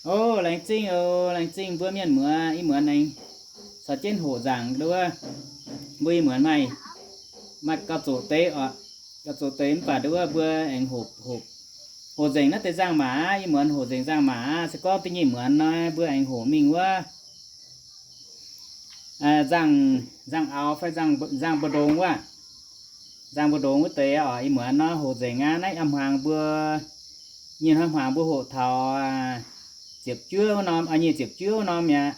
O, laengz zingh oc, laengz zingh mbuo mienh muoz. Ih muonz aengx caux jienv hoqc nzaangc nduov. Mbuo ih muonz maaih, maaih gauh zoqc deix oc. Gauh zoqc deix mv baac nduov mbuo aengx hoqc, hoqc, hoqc nzengc naaiv deix nzangc-maac aqv. Ih muonz hoqc nzengc nzangc-maac aqv. Se gorngv da'nyeic muonz nor mbuo aengx hoqc mingh wuov nzangc, nzangc-aaux fai nzangc mbu'ndongx wuov. Nzangc mbu'ndongx wuov deix oc. Ih muonz nor hoqc nzengc aqv. Naaiv ih hmuangx mbuo, nyei hnoi hmuangx mbuo hoqc taux ziepc juov wuov norm, nyic ziepc juov wuov norm mi'aqv.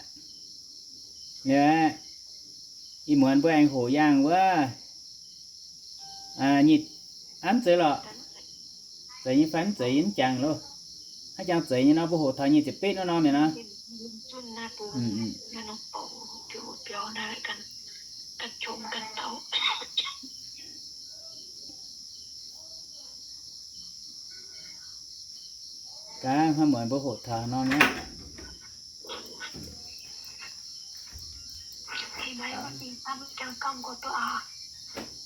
Ih muonz mbuo aengx hoqc yangh wuov, nyic, mv zeiz lorqc. Zeiz nyei fai mv zeiz yie mv jangx loh. Hnangv jangx zeiz nyei nor mbuo hoqc taux nyic ziepc betv wuov norm mi'aqv nor. Gaax hnoi muonz mbuo hoqc taux norm mi'aqv.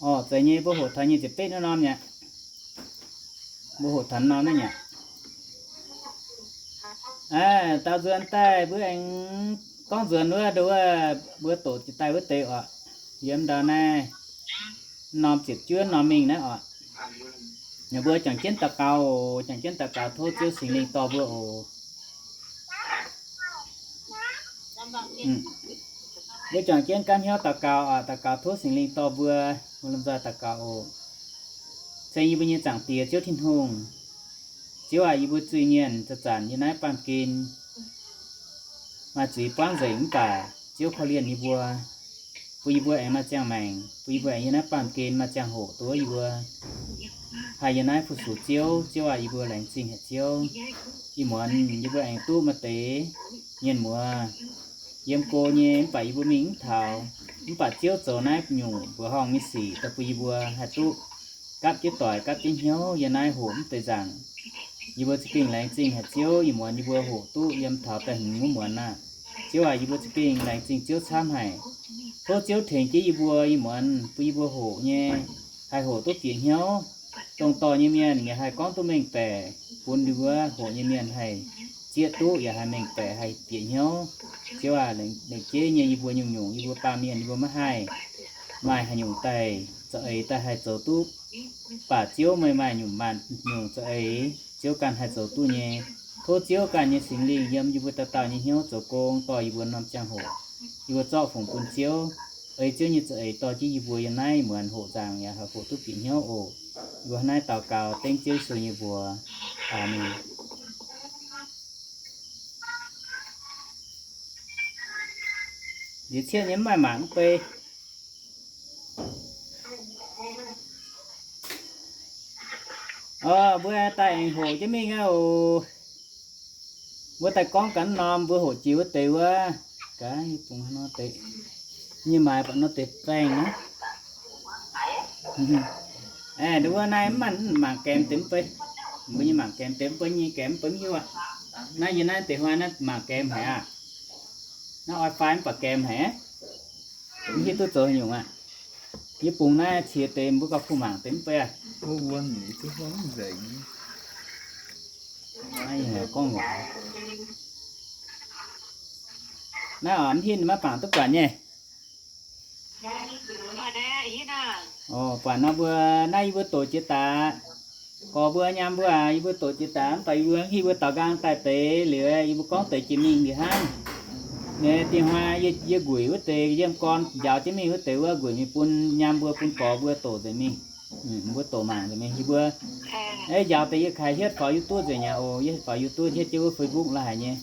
Orqc, zeiz nyei mbuo hoqc taux nyic ziepc betv wuov norm mi'aqv. Mbuo hoqc taux norm naaiv mi'aqv. Aa, daaux nzuonx daaih mbuo aengx gorngv nzuonx wuov, nduov, mbuo doqc jiex daaih wuov deix oc. Yiem ndau naaiv norm ziepc juov norm mingh naaiv oc. Mbuo juangc jienv daux gaux oc. Juangc jienv daux gaux tov Ziouv Singx Lingh dorh mbuo oc. Mbuo juangc jienv gaanv hnyouv daux gaux oc. Daux gaux tov Singx Lingh dorh mbuo. Mbuo lomh nzoih daux gaux oc. Ceng yie mbuo nyei Zaangc Diex Ziouv Tin-Hungh, Ziouv aac, yie mbuo zuiz-mienh zanc-zanc yiem naaiv baamh gen maaih zuiz buangv nzengc mv baac Ziouv korv-lienh yie mbuo, bun yie mbuo aengx maaih ziangh maengc, bun yie mbuo aengx yiem naaiv baamh gen maaih ziangh hoc duqv yie mbuo haih yiem naaiv fu-sux Ziouv. Ziouv aac, yie mbuo laengz zingh haic Ziouv. Ih muonz yie mbuo aengx duqv maaih deix mienh muoz yiem go nyei mv baac yie mbuo mingh mv taux, mv baac Ziouv zoux naaiv nyungc mbuoqc horngh nyei sic daaih bun yie mbuo haih duqv gapv jienv doic gapv jienv hnyouv yiem naaiv hoqc mv deix nzaangc. Yie mbuo za'gengh laengz zingh haic Ziouv. Ih muonz yie mbuo hoqc duqv yiem taux da'hmz wuov muonz aqv. Ziouv aac, yie mbuo za'gengh laengz zingh Ziouv camv haic. Tov Ziouv tengx jienv yie mbuo ih muonz bun yih mbuo hoqc nyei haih hoqc duqv bieqc hnyouv, dongh dorh nyei mienh yaac haih gorngv duqv mengh baeqc, bun ninh mbuo hoqc nyei mienh haih zieqv duqv yaac haih mengh baeqc haih bieqc hnyouv. Ziouv aac, lengc jeiv nyei yie mbuo nyungc-nyungc yie mbuo baamh mienh yie mbuo maiv haih maaih haaix nyungc daaih za'eix daaih haih zoux duqv. Mv baac Ziouv meih maaih nyungc maanc nyungc za'eix Ziouv ganh haih zoux duqv nyei. Tov Ziouv ganh nyei Singx Lingh yiem yie mbuo dauh dauh nyei hnyouv zoux gong dorh yie mbuo norm ziangh hoc. Yie mbuo zorqv fungx bun Ziouv. Ei Ziouv nyei za'eix dorh jienv yie mbuo yiem naaiv muonz hoqc nzaangc yaac haih hoqc duqv bieqc hnyouv oc. Yie mbuo hnangv naaiv daux gaux dengv Ziouv Yesu nyei mbuox. Aamen. Nziex cietv nyei mv maaih mangc mv bei. Orqc, mbuo daaih aengx hoqc jienv mingh aqv oc. Mbuo daaih gorngv gaax norm mbuo hoqc jiex wuov deix wuov. Gaax, yie bungx nor deix. Nyei maaiz baac nor deix baengh aqv. Aeqv, nduov wuov naaiv mv maaih mangc gaengh deix mv bei. Mbuo nyei mangc gaengh deix mv bei, nyei gaengh mv bei mv hiuv aqv. Naaiv yie naaiv deix hnoi naaiv mangc gaengh haic aqv. Naaiv oix fai mv baac gaengh haic. Mv hiuv duqv zoux haaix nyungc aqv. Yie bungx naaiv qiex deix mbuo gauh kuh mangc deix mv bei aqv. Naaiv oix mv hinv maiv bangc duqv buatc nyei. Orqc, buatc nor mbuo naaiv yie mbuo doqc jiex daaih. Gorx mbuo nyaam mbuo aac, yie mbuo doqc jiex daaih mv baac yie mbuo mv hiuv mbuo daux nqaang daaih deix liuz, yie mbuo gorngv deix jiex mingh liuz hnangv. Nyei dingh hnoi yie, yie nquic wuov deix yiem gorn njaaux jienv mingh wuov deix wuov, nquic mingh bun nyaam mbuo bun gorx mbuo doqc nzengc mingh. Mbuo doqc mangc nzengc mingh. Yie mbuo, ei, njaaux deix yie kaaix hietv faaux YouTube nzengc aqv oc. Yie hietv faaux YouTube, hietv jienv wuov Facebook la'haic nyei.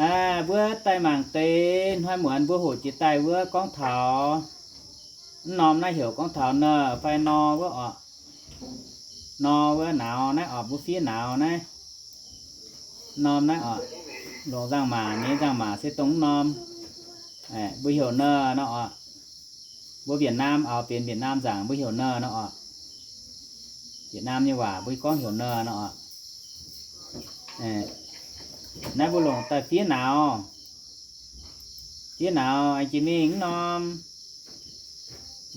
Aa, mbuo daaih mangc deix hnoi muonz mbuo hoqc jiex daaih wuov gorngv taux mv norm naaiv heuc gorngv taux nor fai nor wuov orqc. Nor wuov nauz naaiv orqc, mbuo fiev nauz naaiv. Norm naaiv orqc, longc nzangc-maac nyei nzangc-maac se dongh mv norm. Mbuo heuc nor nor orqc. Mbuo Việt Nam oix benx Việt Nam nzaangc mbuo heuc nor nor orqc. Việt Nam nyei waac mbuo gorngv heuc nor nor orqc. Naaiv mbuo longc daaih fiev nauz. Fiev nauz aengx jiex mingh mv norm.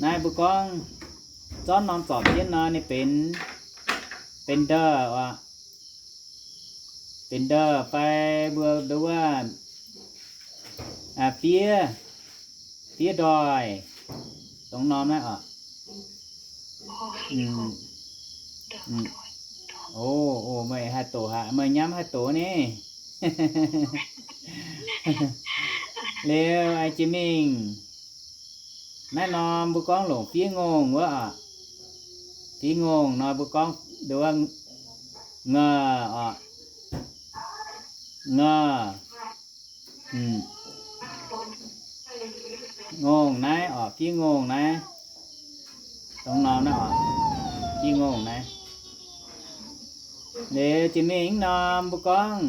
Naaiv mbuo gorngv zorqv norm zorpc jienv nor ninh benx, benx ndau orqc. benx ndorh fai mbuo nduov wuov fiev, fiev ndoih, dongh norm naaiv oc. O, meih haih doqc haic, meih nyamv haih doqc ni. Liuz jiex mingh naaiv norm mbuo gorngv longc fiev ngongh wuov oc. Fiev ngongh nor mbuo gorngv nduov ngeh oc. Ngeh. Ngongh naaiv oc, fiev ngongh naaiv. Dongh norm naaiv oc, fiev ngongh naaiv. Liuz jiex mingh mv norm mbuo gorngv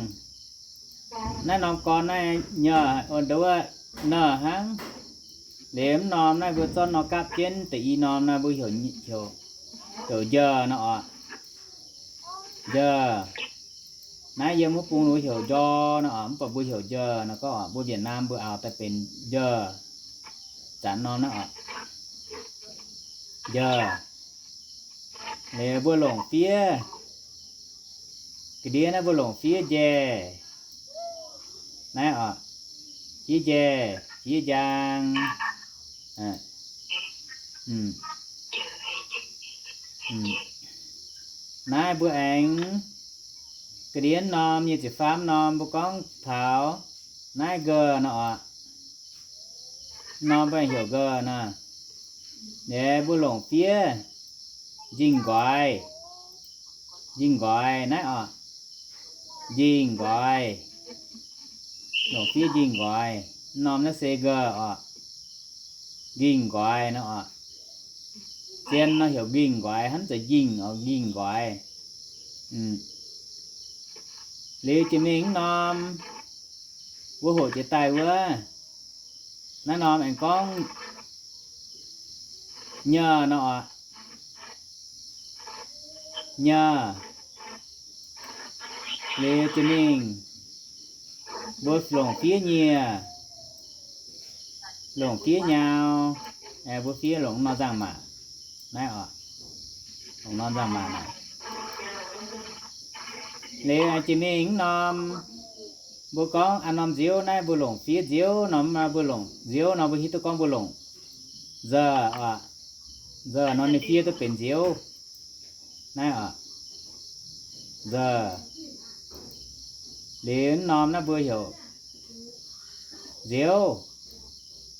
naaiv norm gorn naaiv nyei nduov wuov neh hnangv. Liuz mv norm naaiv mbuo zorqv nor gapv jienv deix i norm naaiv mbuo heuc, heuc njeh nor oc. Njeh. Naaiv yiem wuov bung mbuo heuc njor nor oc, mv baac mbuo heuc njeh nor gorngv oc, mbuo Việt Nam mbuo aaux daaih benx njeh. Zanc norm naaiv oc. Njeh. Liuz mbuo longc fiev, ga'ndiev naaiv mbuo longc fiev njaih. Naaiv oc, fiev njaih, fiev njang. Naaiv mbuo aengx ga'ndiev norm nyei ziepc faam norm mbuo gorngv taux naaiv nqe nor oc. Norm mbuo heuc nqe nor. Liuz mbuo longc fiev njing nqoi. Njing nqoi naaiv oc. Njing nqoi. Longc fiev njing nqoi. Norm naaiv se nqe oc. Njing nqoi nor oc. Zien nor heuc njing nqoi, hnangv zeiz njing oc, njing nqoi. Liuz jiex mingh mv norm mbuo hoqc jiex daaih wuov, naaiv norm aengx gorngv nyei nor oc. Nyei. Liuz jiex mingh mbuo longc fiev nyieh, longc fiev nyau, mbuo fiev longc nor nzangc-maac naaiv oc. Longc nor nzangc-maac naaic. Liuz jiex mingh mv norm mbuo gorngv aa norm nziouv naaiv mbuo longc fiev nziouv nor, mv maaih mbuo longc nziouv nor mbuo hiuv duqv gorngv mbuo longc nzeh oc. Nzeh nor ninh fiev duqv benx nziouv naaiv oc. Nzeh. Liuz mv norm naaiv mbuo heuc nziouv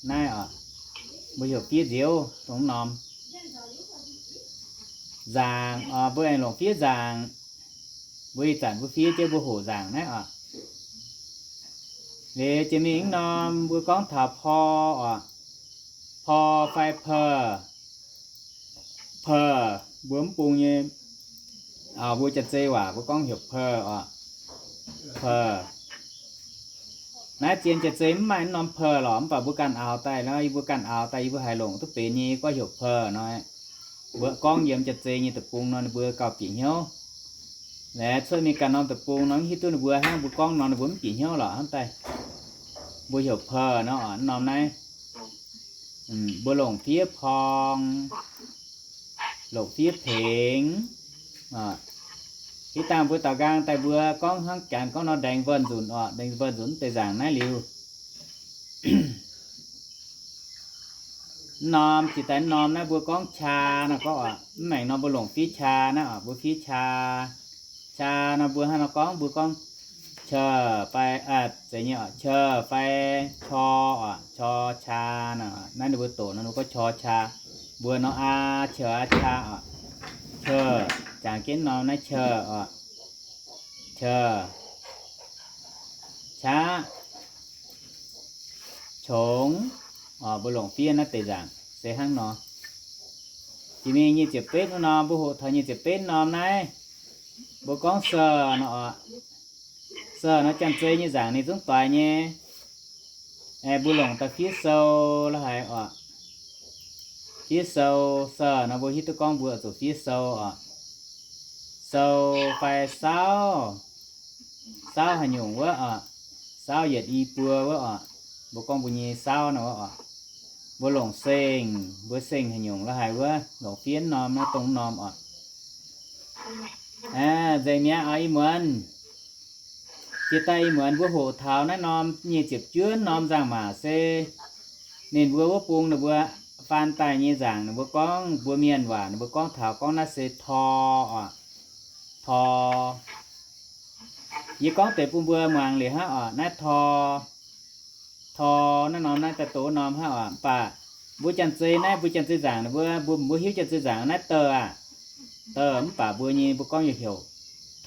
naaiv oc. Mbuo heuc fiev nziouv dongh mv norm. Nzaangc oc, mbuo aengx longc fiev nzaangc. Mbuo ih zanc mbuo fiev jienv mbuo hoqc nzaangc naaiv oc. Liuz jiex mingh mv norm mbuo gorngv taux por oc. Por fai per. Per, mbuo mv bung nyei, mbuo Janx-Zei waac mbuo gorngv heuc per oc. Per. Naaiv zien Janx-Zei mv maaih mv norm per lorqc, mv baac mbuo ganh aaux daaih nor, yie mbuo ganh aaux daaih yie mbuo haiz longc duqv benx nyei gorngv heuc per nor. Mbuo gorngv yiem Janx-Zei nyei deic-bung nor ninh mbuo gauh bieqc hnyouv. Laengz cuotv mingh ganh norm deic-bung nor mv hiuv duqv ninh mbuo hnangv, mbuo gorngv nor ninh mbuo mv bieqc hnyouv lorqc hnangv daaih. Mbuo heuc per nor oc, mv norm naaiv. Mbuo longc fiev porng, longc fiev pengx. Hitv dangh mbuo daaux nqaang daaih mbuo gorngv hnangv janx gorngv nor, ndaengx mbuonx nzunc oc, ndaengx mbuonx nzunc mv deix nzaangc naaiv liuz. Mv norm jiex daaih mv norm naaiv mbuo gorngv qaa nor gorngv oc, mv maengc nor mbuo longc fiev qaa naaiv oc, mbuo fiev qaa. Qaa nor mbuo hnangv nor gorngv, mbuo gorngv qe fai, zeiz nyei oc, qe fai qor oc, qor qaa nor. Naaiv ninh mbuo doqc nor ninh mbuo gorngv qor qaa. Mbuo nor aa qe aa qaa oc. Qe, jangx jienv norm naaiv qe oc. Qe, qaqv, qongx. Mbuo longc fiev naaiv deix nzaangc se hnangv nor. Jiex mingh nyic ziepc betv wuov norm, mbuo hoqc taux nyic ziepc betv norm naaiv, mbuo gorngv se nor oc. Se nor Janx-Zei nyei nzaangc ninh zungv doix nyei. Mbuo longc daaih fiev sou la'haiz oc. Fiev sou, se nor mbuo hiuv duqv gorngv mbuo zuqc fiev sou oc. Sou fai saauv, saauv haaix nyungc wuov oc. Saauv yietc i buo wuov oc. Mbuo gorngv mbuo nyei saauv nor wuov oc. Mbuo longc seng, mbuo seng haaix nyungc la'haiz wuov, longc fiev norm naaiv dongh norm oc. Nzengc mi'aqv oc, i muonz. Jiex daaih ih muonz mbuo hoqc taux naaiv norm nyic ziepc juov norm nzangc-maac se ninh mbuo wuov bung ninh mbuo faan daaih nyei nzaangc, ninh mbuo gorngv mbuo mienh waac, ninh mbuo gorngv taux gorngv naaiv se tor oc. Tor. Yie gorngv deix bun mbuo muangx liuz hnangv oc. Naaiv tor, tor naaiv norm naaiv daaih doqc norm hnangv oc. Mv baac mbuo Janx-Zei naaiv, mbuo Janx-Zei nzaangc ninh mbuo, mbuo, mbuo hiuv Janx-Zei nzaangc naaiv dou aac, dou, mv baac mbuo nyei mbuo gorngv yaac heuc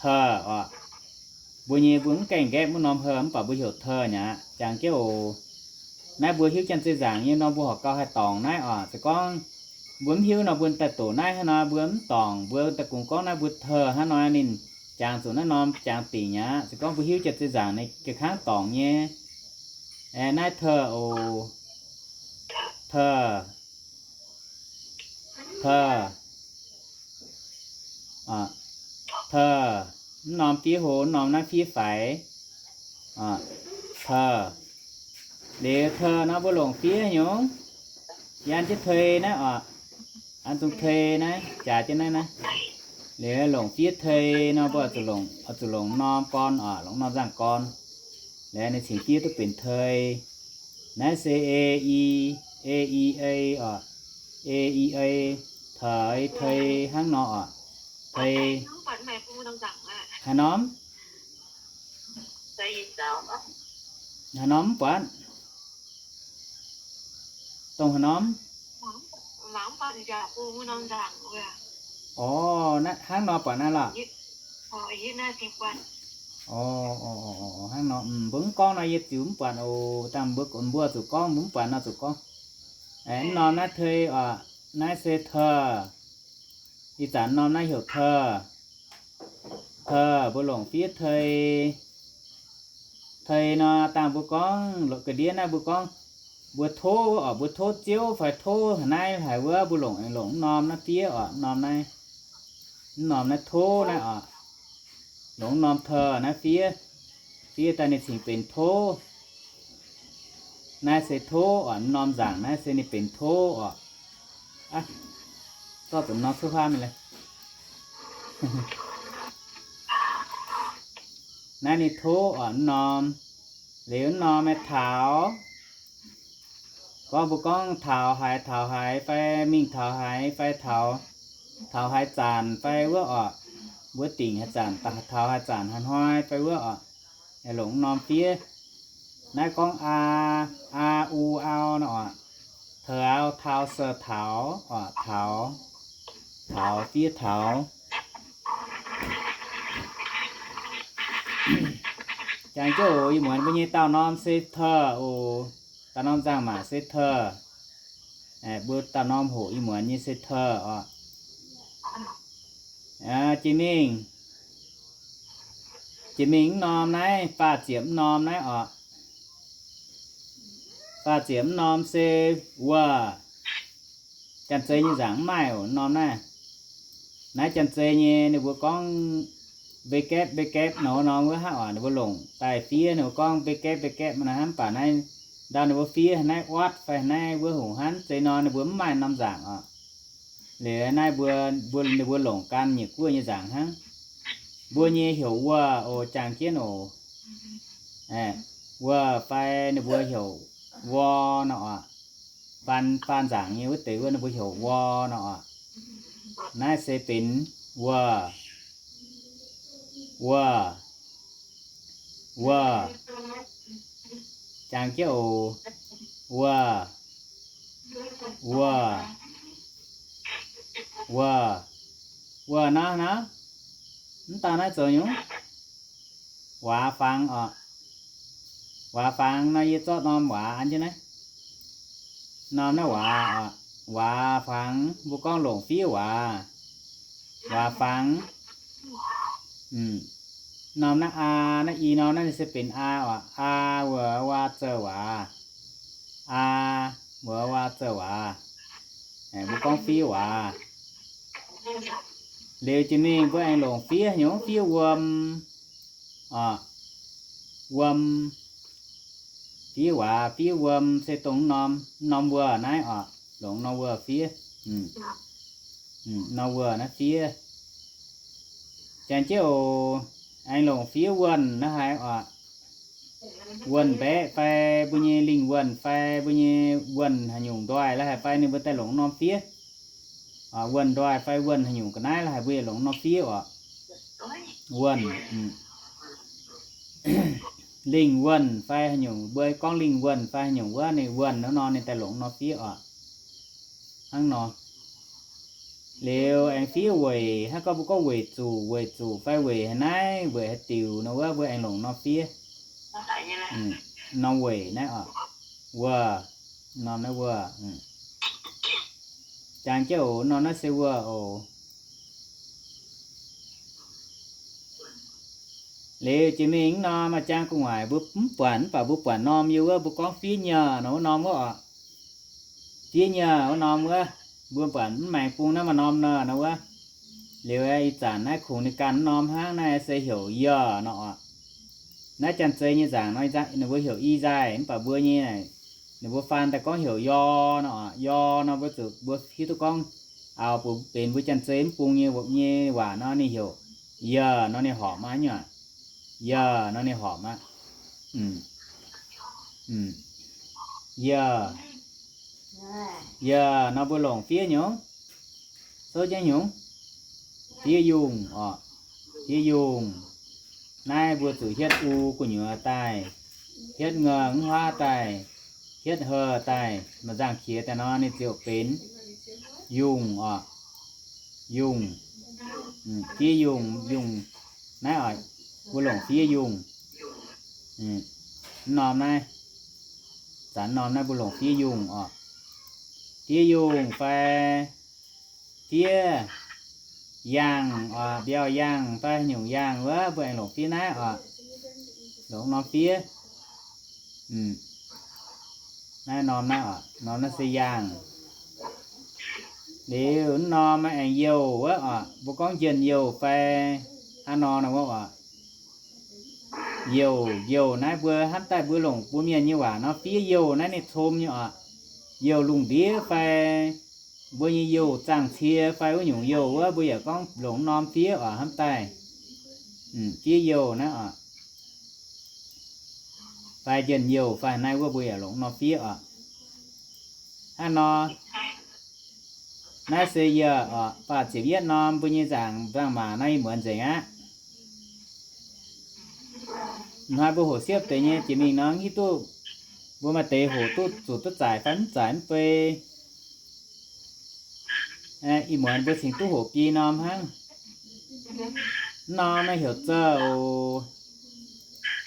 teu oc. Mbuo nyei mbuo mv gaengh nqaeqv wuov norm heu, mv baac mbuo heuc teu nyei aqv. Jangx jienv oc. Naaiv mbuo hiuv Janx-Zei nzaangc nyei nor, mbuo horqc gau haih dorngc naaiv oc. Se gorngv mbuo mv hiuv nor, mbuo daaih doqc naaiv hnangv nor, mbuo mv dorngc, mbuo daaih kungx gorngv naaiv mbuo teu hnangv nor, ninh jangx zuqc naaiv norm jangx dingc nyei aqv. Se gorngv mbuo hiuv Janx-Zei nzaangc ninh ga'kangv dorngc nyei. Aeqv, naaiv teu oc. Teu. Teu. Teu. Mv norm fiev hlo, mv norm naaiv fiev faix. Teu. Liuz teu nor mbuo longc fiev nyungc, yie an jienv tei naaiv oc. An zungv tei naaiv, jaax jienv naaiv naaiv. Liuz longc fiev tei nor mbuo zuqc longc, zuqc longc norm gorn oc, longc norm nzangc gorn. Liuz ninh cingx fiev duqv benx tei. Naaiv se e, i, e, i, ei oc. E, i, ei, tei, tei hnangv nor oc. Tei. Haaix norm? Haaix norm mv buatc? Dongh haaix norm? Orv, hnangv nor buatc naaiv lorqc. Orv, hnangv nor, mbuo mv gorngv nor yie ziux mv buatc oc. Dangh mbuo, mbuo zuqc gorngv, mbuo mv buatc nor zuqc gorngv. Mv norm naaiv tei oc, naaiv se teu. Ih zanc norm naaiv heuc teu. Teu, mbuo longc fiev tei. Tei nor, dangh mbuo gorngv ga'ndiev naaiv mbuo gorngv, mbuo tov oc, mbuo tov ziouv fai tov haaix naaiv haic wuov, mbuo longc, longc mv norm naaiv fiev oc, mv norm naaiv, mv norm naaiv tov naaiv oc. Longc mv norm teu naaiv fiev, fiev daaih ninh cingx benx tov. Naaiv se tov oc, mv norm nzaangc naaiv se ninh benx tov oc. Zorqv zuqc norm cuotv huaav mingh le. Naaiv ninh tov oc, mv norm. Liuz mv norm aeqv, taux. Gorngv mbuo gorngv taux haaix taux haaix fai mingh taux haaix fai taux, taux haaix zanc fai wuov oc. Mbuo dingc haaix zanc, taux haaix zanc haaix hnoi fai wuov oc. Longc mv norm fiev. Naaiv gorngv aa, aa, u, au nor oc. Taux, taux, se taux oc, taux, taux, fiev taux. Jangx jienv oc, ih muonz mbuo nyei daauh norm se teu oc. Daauh norm nzangc-maac se teu. Mbuo daauh norm hoqc ih muonz nyei se teu oc. Jiex mingh, jiex mingh mv norm naaiv, faah ziepc mv norm naaiv oc. Faah ziepc mv norm se wuov. Janx-Zei nyei nzaangc mv maaih oc, norm naaiv. Naaiv Janx-Zei nyei ninh mbuo gorngv mbei gaepv, mbei gaepv nor norm wuov hnangv oc, ninh mbuo longc daaih fiev, ninh mbuo gorngv mbei gaepv, mbei gaepv nor hnangv, mv baac naaiv ndau ninh mbuo fiev naaiv oatv fai naaiv wuov hoc hnangv, zeiz nor ninh mbuo mv maaih norm nzaangc oc. Liuz naaiv mbuo, mbuo, ninh mbuo longc gan nyiec guoqv nyei nzaangc hnangv. Mbuo nyei heuc wuov oc, jangx jienv oc. Wuov fai ninh mbuo heuc wor nor oc. Faan, faan nzaangc nyei wuov deix wuov ninh mbuo heuc wor nor oc. Naaiv se benx wuov, wuov, wuov. Jangx jienv oc. Wuov, wuov, wuov, wuov naaiv naaiv. Mv dauh naaiv zoux nyungc. Waac fangx oc. Waac fangx nor yie zorqv norm waac an jienv naaiv. Norm naaiv waac oc. Waac fangx, mbuo gorngv longc fiev waac. Waac fangx. Norm naaiv aa, naaiv i norm naaiv se benx aa oc. Aa wuov waa zouv waac. Aa wuov waa zouv waac. Mbuo gorngv fiev waac. Liuz jiex mingh mbuo aengx longc fiev nyungc, fiev wuom oc. Wuom. Fiev waac, fiev wuom se dongh norm, norm wuov naaiv oc. Longc norm wuov fiev. Norm wuov naaiv fiev. Jangx jienv oc. aengx longc fiev wuonh naaiv haic oc. Wuonh mbaeqc fai mbuo nyei lingh wuonh fai mbuo nyei wuonh haaix nyungc ndoih la'haic fai ninh mbuo daaih longc norm fiev. Wuonh ndoih fai wuonh haaix nyungc ga'naaiv la'haic mbuo yaac longc norm fiev oc. Wuonh, lingh wuonh fai haaix nyungc, mbuo gorngv lingh wuonh fai haaix nyungc wuov ninh wuonh nor nor ninh daaih longc norm fiev oc. Hnangv nor. Liuz aengx fiev weic, hnangv gorngv mbuo gorngv weic zuqc, weic zuqc fai weic haaix naaiv, weic haaix diuc nor wuov mbuo aengx longc norm fiev. Norm weic naaiv oc. Wuov, norm naaiv wuov. Jangx jienv oc, norm naaiv se wuov oc. Liuz jiex mingh mv norm maaih jangx gu'nguaaic mbuo mv buatc, mv baac mbuo buatc norm yie wuov mbuo gorngv fiev nyei nor wuov norm wuov oc. Fiev nyei wuov norm wuov, mbuo buatc mv maengx bung naaiv maaih norm nor nor wuov. Liuz ih zanc naaiv kungx ninh ganh mv norm hnangv, naaiv se heuc yie nor oc. Naaiv Janx-Zei nyei nzaangc nor ninh mbuo heuc i nzaaih, mv baac mbuo nyei, ninh mbuo faan daaih gorngv heuc yo nor oc. Yo nor mbuo zuqc mbuo hiuv duqv gorngv aaux bun benx mbuo Janx-Zei mv bung nyei nyei waac nor ninh heuc yie nor ninh horpc aqv nyei. Yie nor ninh horpc aqv. Yie, yie nor mbuo longc fiev nyungc, souv jienv nyungc, fiev yungh oc, fiev yungh. Naaiv mbuo zuqc hietv u gu'nyuoz daaih, hietv ngongh huaav daaih, hietv heh daaih, maaih nzangc-qiex daaih nor ninh ziouc benx yungh oc. Yungh, fiev yungh, yungh. Naaiv oc, mbuo longc fiev yungh. Mv norm naaiv, zanc norm naaiv mbuo longc fiev yungh oc. Fiev yungh fai fiev yaangh oc, mbiauh yaangh fai nyungc yaangh wuov mbuo aengx longc fiev naaiv oc. Longc norm fiev. Naaiv norm naaiv oc, norm naaiv se yaangh. Liuz norm aengx youh wuov oc, mbuo gorngv njien-youh fai hnangv nor nor wuov oc. Youh, youh naaiv mbuo hnamv daaih mbuo longc mbuo mienh nyei waac nor fiev youh naaiv ninh com nyei oc. Youh lungh ndiev fai mbuo nyei youh zaangh cie fai wuov nyungc youh wuov mbuo yaac gorngv longc norm fiev oc hnamv daaih. Fiev youh naaiv oc. Fai njien-youh fai naaiv wuov mbuo yaac longc norm fiev oc. Hnangv nor, naaiv se yie oc, faah ziepc yietv norm mbuo nyei nzaangc nzangc-maac nor ih muonz nzengc aqv. Hnoi mbuo hoqc siepv deix nyei jiex mingh nor hiuv duqv mbuo maaih deix hoqc duqv zuqc duqv zaaic fai mv zaaic mv bei. Ih muonz mbuo cingx duqv hoqc biei norm hnangv. Mv norm naaiv heuc zor oc.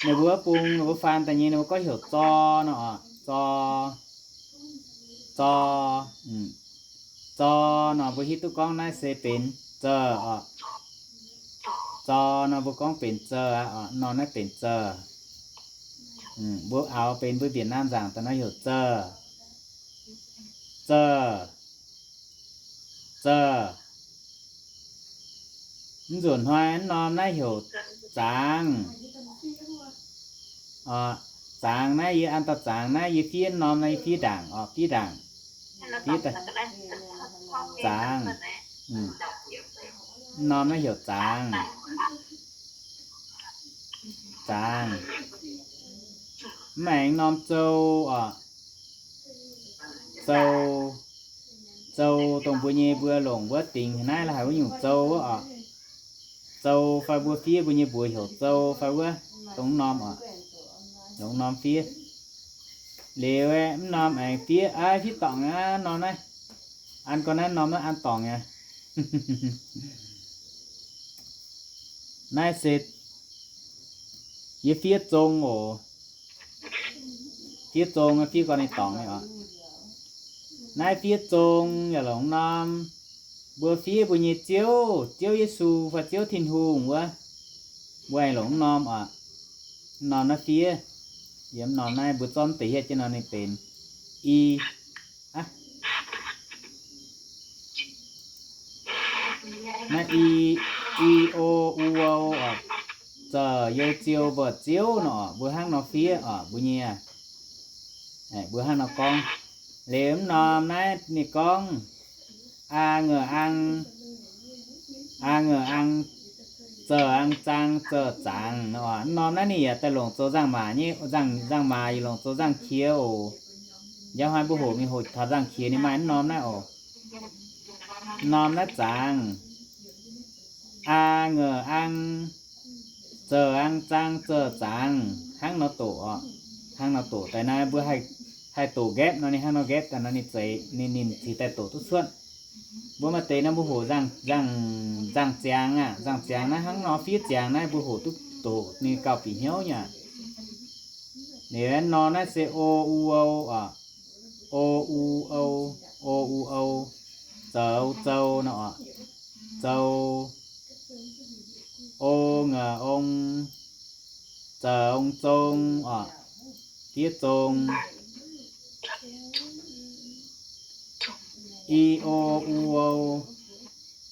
Ninh mbuo bung ninh mbuo faan daaih nyei ninh mbuo gorngv heuc zor nor oc. Zor, zor, zor nor mbuo hiuv duqv gorngv naaiv se benx zor oc. Zor nor mbuo gorngv benx zor aqv oc. Norm naaiv benx zor. Mbuo aaux benx mbuo Việt Nam nzaangc daaih nor heuc zor. Zor, zor. Mv nzunc hnoi mv norm naaiv heuc zaangz. Zaangz naaiv yie an dauh zaangz naaiv yie fiev norm naaiv yie fiev ndaangc oc, fiev ndaangc. Fiev zaangz. Mv norm naaiv heuc zaangz. Zaangz. Mv maengx norm zou oc. Zou, zou dongh mbuo nyei mbuo longc wuov dingc naaiv la'haic wuov nyungc zou wuov oc. Zou fai mbuo fiev mbuo nyei mbuox heuc zou fai wuov dongh norm oc. Longc norm fiev. Liuz mv norm aengx fiev, aa, fiev dorngc aqv norm naaiv. An gorngv naaiv norm naaiv an dorngc aqv. Naaiv se yie fiev zong oc. Fiev zong, fiev gorngv ninh dorngc nyei oc. Naaiv fiev zong yaac longc norm. Mbuo fiev mbuo nyei Ziouv, Ziouv Yesu fai Ziouv Tin-Hungh wuov, mbuo aengx longc mv norm oc. Mv norm naaiv fiev. Yiem mv norm naaiv mbuo zorqv deix hietv jienv nor ninh benx i, naaiv i, i, o, u, o oc. Za'yo, ziou, mbuo ziouv nor oc, mbuo hnangv nor fiev oc, mbuo nyei. Mbuo hnangv nor gorngv. Liuz mv norm naaiv ninh gorngv, a ngeur ang, a ngeur ang, Zoux ang zaang zoux zaangc nor. Mv norm naaiv ninh yaac daaih longc zoux nzangc-maac nyei, nzangc, nzangc-maac yaac longc zoux nzangc-qiex oc. Njang hnoi mbuo hoqc mingh hoqc taux nzangc-qiex ninh maaih mv norm naaiv oc. Mv norm naaiv zaangc. A ngeu ang, zoux ang zaang zoux zaangc, hnangv nor doqc oc. Hnangv nor doqc daaih naaiv mbuo haih, haih doqc nqaepv nor ninh hnangv nor nqaepv daaih nor ninh zeiz, ninh, ninh cingx daaih doqc duqv cuotv. Mbuo maaih deix nor mbuo hoqc nzangc, nzangc, nzangc-ziangx aqv. Nzangc-ziangx naaiv hnangv nor fiev ziangx naaiv mbuo hoqc duqv doqc ninh gauh bieqc hnyouv nyei aqv. Liuz norm naaiv se o u ou oc. O u ou, o u ou, zoux zou nor oc. Zou, o ngeu ong, zoux zong oc. Fiev zong. I o u ou,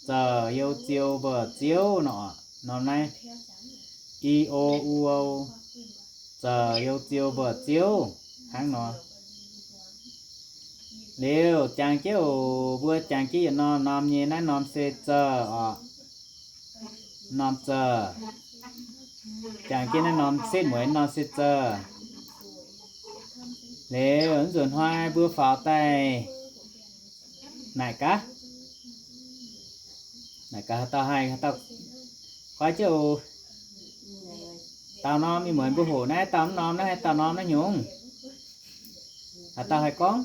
zoux you ziou mbuo ziouv nor oc. Norm naaiv, i o u ou, zoux you ziou mbuo ziouv, hnangv nor. Liuz jangx jienv oc, mbuo jangx jienv yietc norm norm nyei, naaiv norm se zouh oc. Norm zouh. Jangx jienv naaiv norm setv mueiz norm se zouh. Liuz nzunc hnoi mbuo faaux daaih naaic gaax. Naaic gaax haaix dauh haih, haaix dauh goiv jienv oc. Dauh norm ih muonz mbuo hoqc naaiv dauh mv norm naaiv, haaix dauh norm naaiv nyungc? Haaix dauh haih gorngv?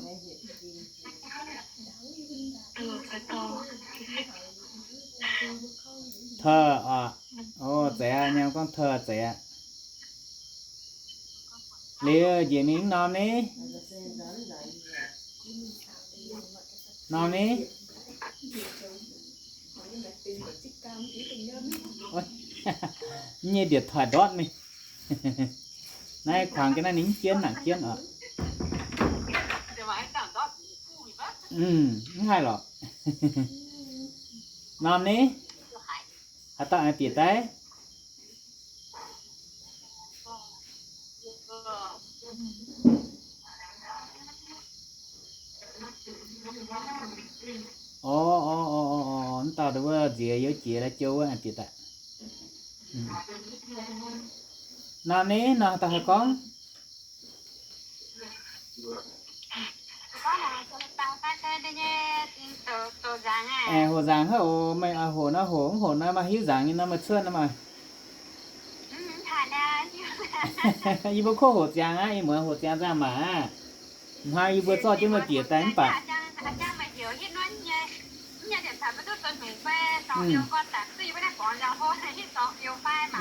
Teu oc. O, zeiz aqv, nyanc gorngv teu zeiz aqv. Liuz njiec mingh norm ni. Norm ni. Nyei điện thoại ndortv mingh. Naaiv kuangx ga'naaiv ninh mv jienv nangc jienv oc. Mv haih lorqc. Norm ni. Haaix dauh aengx bieqc daaih? Orv, orv, orv, orv, mv dauh wuov nziex youz jiex la'jou wuov aengx bieqc daaih. Norm ni, norm haaix dauh haih gorngv? Aengx hoqc nzaangc haiv oc, meih oix hoqc nor hoqc, mv hoqc nor maaih hiuv nzaangc nyei nor meih cuotv nor maah. Yie mbuo kov hoqc ziangx aqv, ih muonz hoqc ziangx nzangc-maac aqv. Hnoi yie mbuo zorqv jienv meih bieqc daaih mv baac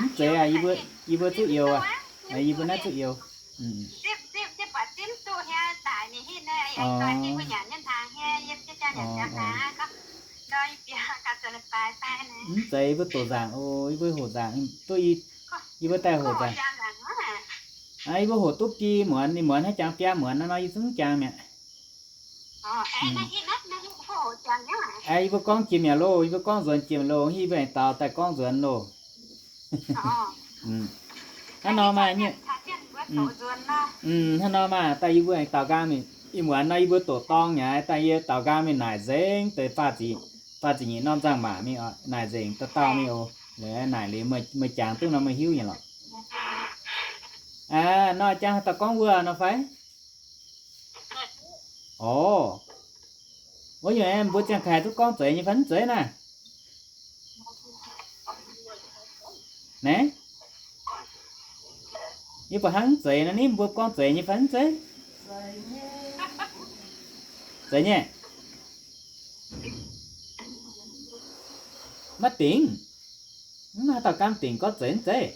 mv zeiz aqv, yie mbuo zuqv youz aqv. Yie mbuo naaiv zuqv youz. Mv zeiz, yie mbuo doqc nzaangc oc, yie mbuo hoqc nzaangc duqv, yie mbuo daaih hoqc nzaangc. Yie mbuo hoqc duqv biei muonz, ninh muonz haaix jangx biaa muonz nor, yie zungv jangx mi'aqv. Yie mbuo gorngv jiex mi'aqv loh, yie mbuo gorngv nzuonx jiex mi'aqv loh, yie mbuo aengx daux daaih gorngv nzuonx loh. Hnangv nor maah, hnangv nor maah, daaih yie mbuo aengx daux nqaang mingh, ih muonz nor yie mbuo doqc dorng nyei, daaih yie daux nqaang mingh naaic nzengc deix faah ziepc nyeic norm nzangc-maac mingh oc, naaic nzengc dauh dauh mingh oc. Naaic liuz meih jangx duqv nor meih hiuv nyei lorqc. Aa, nor jangx haaix dauh gorngv wuov nor fai? Orv, wuov nyungc mbuo ziangh kaaix duqv gorngv zeiz nyei fai mv zeiz naaiv? Naaiv, yie buatc hnangv mv zeiz nor, ninh mbuo gorngv zeiz nyei fai mv zeiz? Zeiz nyei. Maiv dingc. Mv haaix dauh gaamv dingc gorngv zeiz mv zeiz.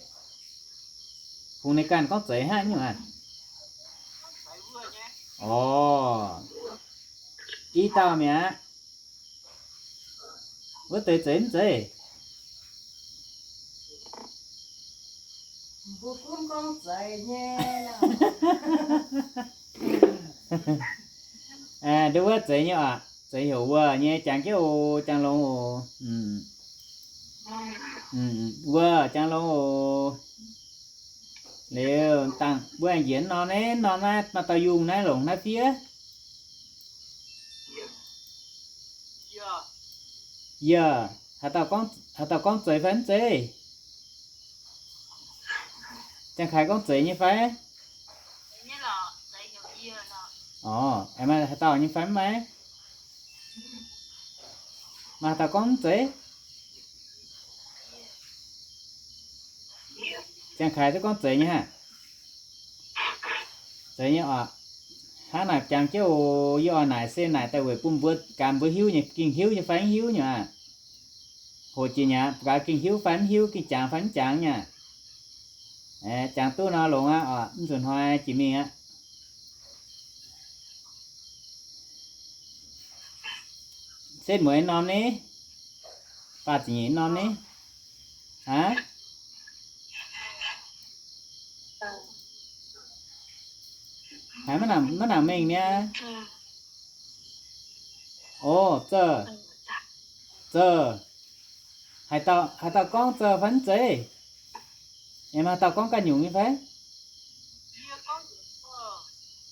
Fungx ninh ganh gorngv zeiz hnangv nyungc aqv. Orv, i dauh mi'aqv. Wuov deix zeiz mv zeiz? Mbuo gunv gorngv zeiz nyei. Aa, nduov wuov zeiz nyei oc. Zeiz heuc wuov nyei, jangx jienv oc, jangx longx oc. Wuov jangx longx oc. Liuz dangh mbuo aengx njiec norm naaiv, norm naaiv maaih dauh yungh naaiv longc naaiv fiev. Yie, haaix dauh gorngv zeiz fai mv zeiz? Ziangh Kaaix gorngv zeiz nyei fai? Orqc, aengx maaih haaix dauh nyei fai mv maaih? Maaih haaix dauh gorngv mv zeiz? Ziangh Kaaix duqv gorngv zeiz nyei hnangv. Zeiz nyei orqc. Hnangv naaic jangx jienv oc. Yie oix naaic se naaic daaih weic bun mbuo gaax mbuo hiuv nyei, gengh hiuv nyei fai mv hiuv nyei aqv. Hoqc jiex nyei aqv, gaax gengh hiuv fai mv hiuv, gengh jangx fai mv jangx nyei aqv. Jangx duqv nor longx aqv orqc, mv nzunc hnoi jiex mingh aqv. Setv mueiz norm ni? Faah ziepc nyeic norm ni? Aav, haiz maiv nangc mengh niaa. O, Zouv, Zouv, haaix dauh gorngv Zouv fai mv zeiz? Aengx maaih haaix dauh gorngv ganh nyungc nyei fai?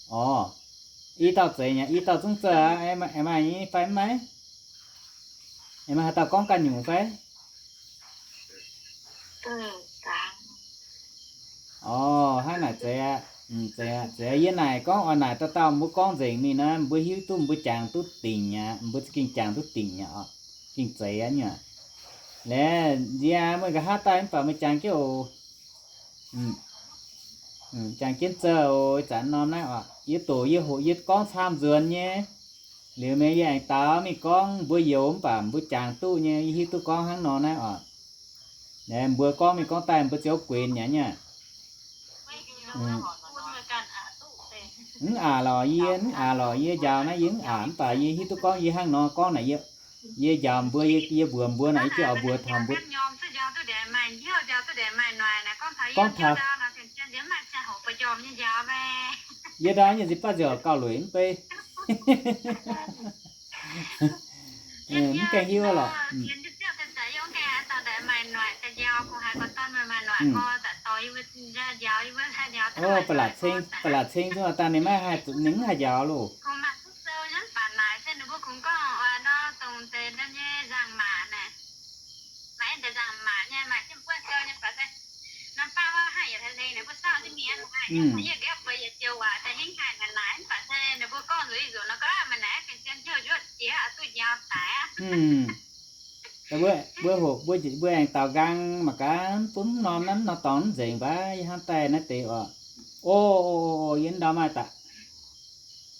Orqc, i dauh zeiz nyei, i dauh zungv Zouv aqv. Aengx maaih nyei fai mv maaih? Aengx maaih haaix dauh gorngv ganh nyungc fai? Orqc, hnangv naaic zeiz aqv. Zeiz aqv, zeiz aqv. Yie naaic gorngv oix naaic dauh dauh mbuo gorngv nzengc mingh nor, mbuo hiuv duqv, mbuo jangx duqv dingc aqv. Mbuo za'gengh jangx duqv dingc aqv orqc. Gengh zeiz aqv nyei. Laengz zingh meih nqa'haav daaih mv baac meih jangx jienv oc. Jangx jienv Zouv oc. Ih zanc norm naaiv oc, yie doqc yie hoqc yie gorngv camv nzuonx nyei. Liuz meih yie aengx daux mingh gorngv mbuo youz mv baac mbuo jangx duqv nyei, yie hiuv duqv gorngv hnangv nor naaiv oc. Mbuo gorngv mingh gorngv daaih mbuo ziouc guenx nyei aqv. Mv aqc lorqc, yie mv aqc lorqc, yie njaaux naaiv yie mv aqc, mv baac yie hiuv duqv gorngv yie hnangv nor gorngv naaic, yie njaaux mbuo, yie mbuox mbuo naaic, yie jiez oix mbuox taux mbuo. Gorngv taux, yie ndau nyei nzipv baav nziouc gauh lueic mv bei. Mv gaengh hiuv lorqc. Ba'laqc ceng, ba'laqc ceng zungv daaih ninh maiv haih, ninh mv haih njaaux loh. Mbuo hoqc, mbuo aengx daaux nqaang mangc gaax, bun norm naaiv norm dorngx mv nzengc baac yie hnamv daaih naaiv deix oc. O, o, o, yie ndau maaih daaih,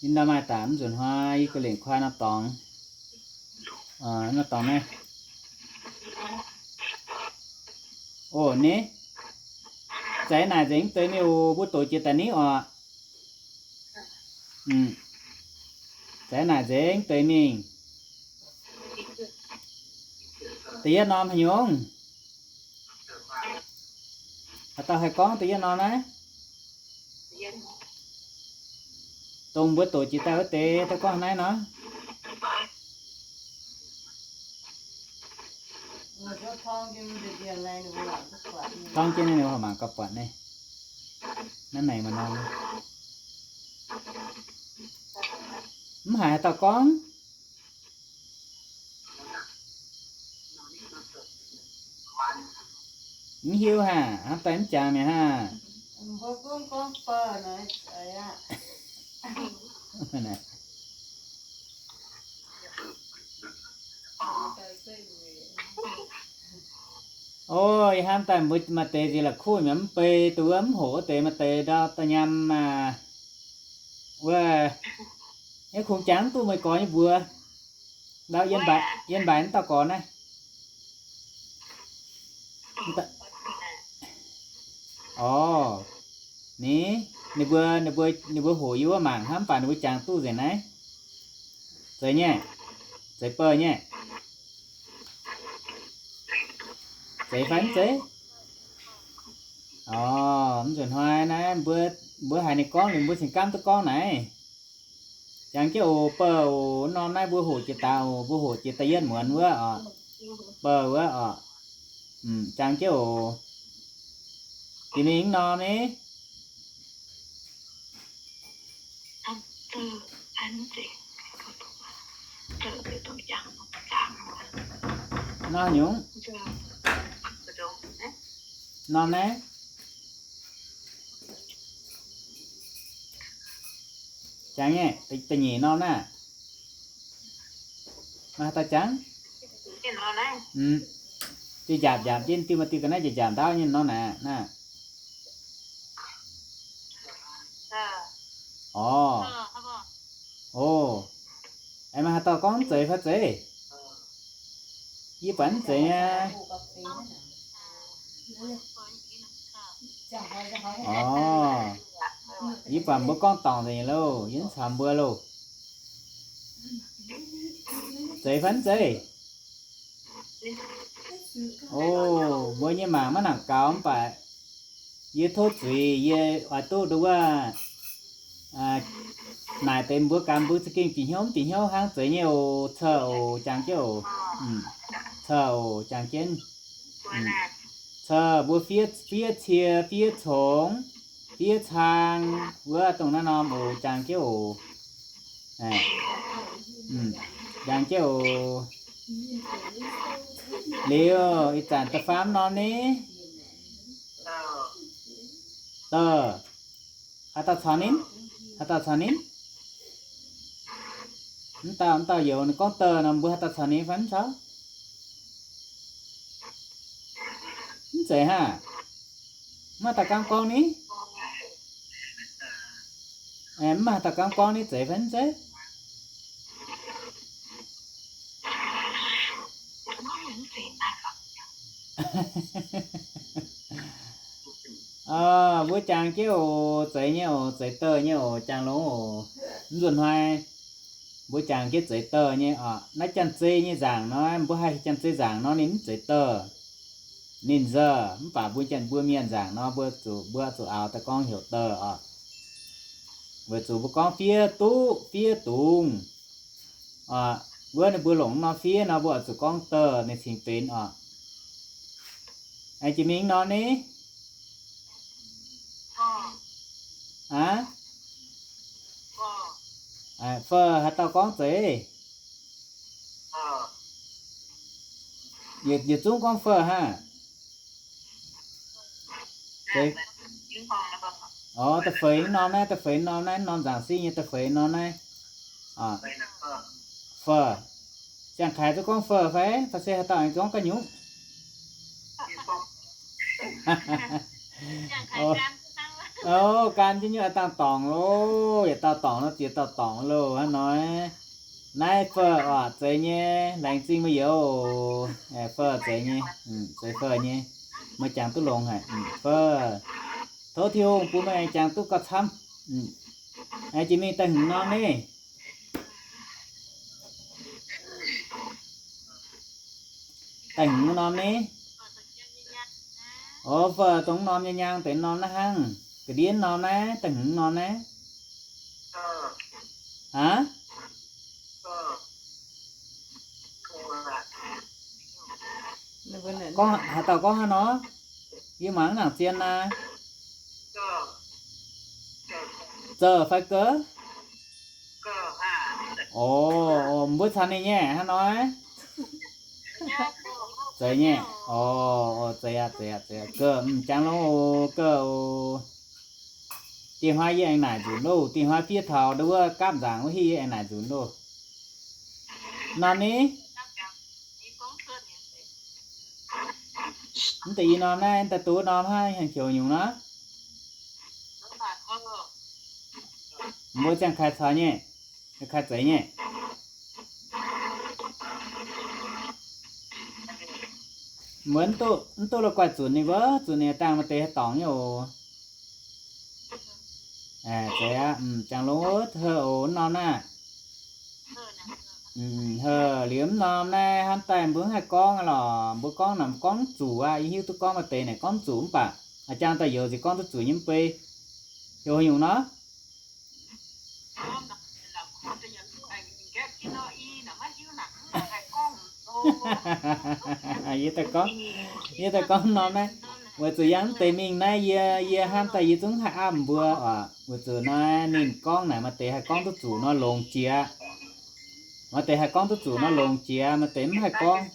yie ndau maaih daaih, mv nzunc hnoi yie ga'lengc kuaai norm dorngx. Norm dorngx naaiv. O, ni, za'gengh naaic nzengc mv deix mingh oc, mbuo doqc jiex daaih ni oc. Za'gengh naaic nzengc mv deix mingh. Da'yietv norm haaix nyungc? Haaix dauh haih gorngv da'yietv norm naaiv? Dongh mbuo doqc jiex daaih wuov deix, daaih gorngv naaiv nor. Torngv jienv naaiv ninh mbuo mangc gauh buatc naaiv. Naaiv maengx maaih norm. Mv haiz haaix dauh gorngv? Mv hiuv haah? Hnamv daaih mv jangx mi'aqv haah? O, yie hnamv daaih mbuo maaih deix nziex la'kuqv mi'aqv, mv bei duqv wuov mv hoqc wuov deix maaih deix ndau da'nyam maah. Wuov, yie kungx jangx mv duqv meih gorx nyei mbuox. Ndau yien mbaix, yien mbaix mv dauh gorx naaiv. Orqc, ni, ninh mbuo, ninh mbuo, ninh mbuo hoqc yie wuov mangc hnangv, mv baac ninh mbuo jangx duqv nzengc naaiv. Zeiz nyei, zeiz bouh nyei. Zeiz fai mv zeiz? Orqc, mv nzunc hnoi naaiv mbuo, mbuo haiz ninh gorngv liuz mbuo cingx gaamv duqv gorngv naaiv. Jangx jienv oc, bouh oc, norm naaiv mbuo hoqc jiex daaih oc, mbuo hoqc jiex da'yietv muonz wuov oc. Bouh wuov oc. Jangx jienv oc. Deix mingh norm ni. Nor nyungc. Norm naaiv. Jangx nyei, da'nyeic norm naaiv. Maaih haaix dauh jangx? Diuh njaapc njaapc jienv diuh, maaih diuh ga'naaiv njaapc njaapc ndaauv nyei norm naaiv, naaiv. Orv. O, aengx maaih haaix dauh gorngv mv zeiz fai zeiz? Yie buatc mv zeiz nyei. Orv, yie buatc mbuo gorngv dorngc nzengc loh, yie mv caux mbuo loh. Zeiz fai mv zeiz? O, mbuo nyei mangc maiv nangc gaux mv baac yie tov zuiz, yie oix duqv nduov wuov naaic deix mbuo gaax mbuo za'gengh bieqc hnyouv mv bieqc hnyouv hnangv. Zeiz nyei oc, cou oc, jangx jienv oc. Cou oc, jangx jienv. Cou mbuo fiev, fiev cie, fiev congx, fiev cang, wuov dongh naaiv norm oc, jangx jienv oc. Jangx jienv oc. Liuz ih zanc da'faam norm ni? Dou. Haaix dauh caux ninh? Haaix dauh caux ninh? Mv dauh, mv dauh youz ninh gorngv dou nor, mbuo haaix dauh caux ninh fai mv caux? Mv zeiz hnangv. Mv maaih dauh gaamv gorngv ni? Mv maaih haaix dauh gaamv gorngv ni, zeiz fai mv zeiz? Mbuo jangx jienv oc, zeiz nyei oc, zeiz douh nyei oc, jangx longx oc. Mv nzunc hnoi mbuo jangx jienv zeiz douh nyei oc. Naaiv janx-zei nyei nzaangc nor, mbuo haih janx-zei nzaangc nor ninh mv zeiz douh. Ninh nzauh, mv baac mbuo janx-mbuo mienh nzaangc nor mbuo zuqc, mbuo zuqc aaux daaih gorngv heuc douh oc. Weic zuqc mbuo gorngv fiev duqv fiev dungz oc. Wuov ninh mbuo longc norm fiev nor mbuo oix zuqc gorngv douh ninh cingx benx oc. Aengx jiex mingh norm ni? Aav, fouh haaix dauh gorngv zeiz? Yietc zungv gorngv fouh hnangv. Orv, da'feix norm naaiv, da'feix norm naaiv, norm nzaangc siqv nyei da'feix norm naaiv. Fouh. Ziangh Kaaix zungv gorngv fouh fai? Fai se haaix dauh aengx gorngv ga'nyungc? O, gan jienv nyei, dangh dorngc loh, yietc dauh dorngc nor ziex dauh dorngc loh hnangv nor. Naaiv fouh oc, zeiz nyei, laengz zingh meih youz. Fouh zeiz nyei, zeiz fouh nyei. Meih jangx duqv longx haic, fouh. Tov Tin-Hungh bun meih aengx jangx duqv gauh camv. Aengx jiex mingh da'hmz norm ni? Da'hmz norm ni? O, fouh dongh norm nyei nyang deix norm naaiv hnangv. Ga'ndiev norm naaiv, da'hmz norm naaiv. Aav? Gorngv haaix dauh gorngv hnangv nor? Yie mangc mv nangc zien naaiv. Zouh fai gouv? O, mbuo caux ninh nyei hnangv nor. Zeiz nyei. O, zeiz aqv, zeiz aqv, zeiz aqv. Gouv, jangx longx oc, gouv oc. Diex hnoi yie aengx naaic nzunc loh, diex hnoi fiev taux nduov wuov gapv nzaangc wuov hih yie aengx naaic nzunc loh. Norm ni? Mv deix i norm naaiv daaih duqv norm hnangv, hengx joux nyungc nor. Mbuo ziangh Kaaix caux nyei, Kaaix zeiz nyei. Mbuo mv duqv, mv duqv la'guaih zunc ninh wuov, zunc ninh dangh maaih deix haih dorngc nyei oc. Zeiz aqv, jangx longx wuov, heuc oc, mv norm naaiv. Heuc liuz mv norm naaiv hnamv daaih mbuo mv haih gorngv aqv lorqc. Mbuo gorngv naaic gorngv mv zuqc aqv. Yie hiuv duqv gorngv maaih deix naaic gorngv mv zuqc mv baac a'jang daaih youz nziex gorngv duqv zuqc nyei mv bei. Heuc haaix nyungc nor? Yie daaih gorngv, yie daaih gorngv norm naaiv, weic zuqc yangh mv deix mingh naaiv yie, yie hnamv daaih yie zungv haih apv mbuo oc. Weic zuqc naaiv ninh gorngv naaic maaih deix haih gorngv duqv zuqc nor longx jiex. Maaih deix haih gorngv duqv zuqc nor longx jiex, maaih deix mv haih gorngv.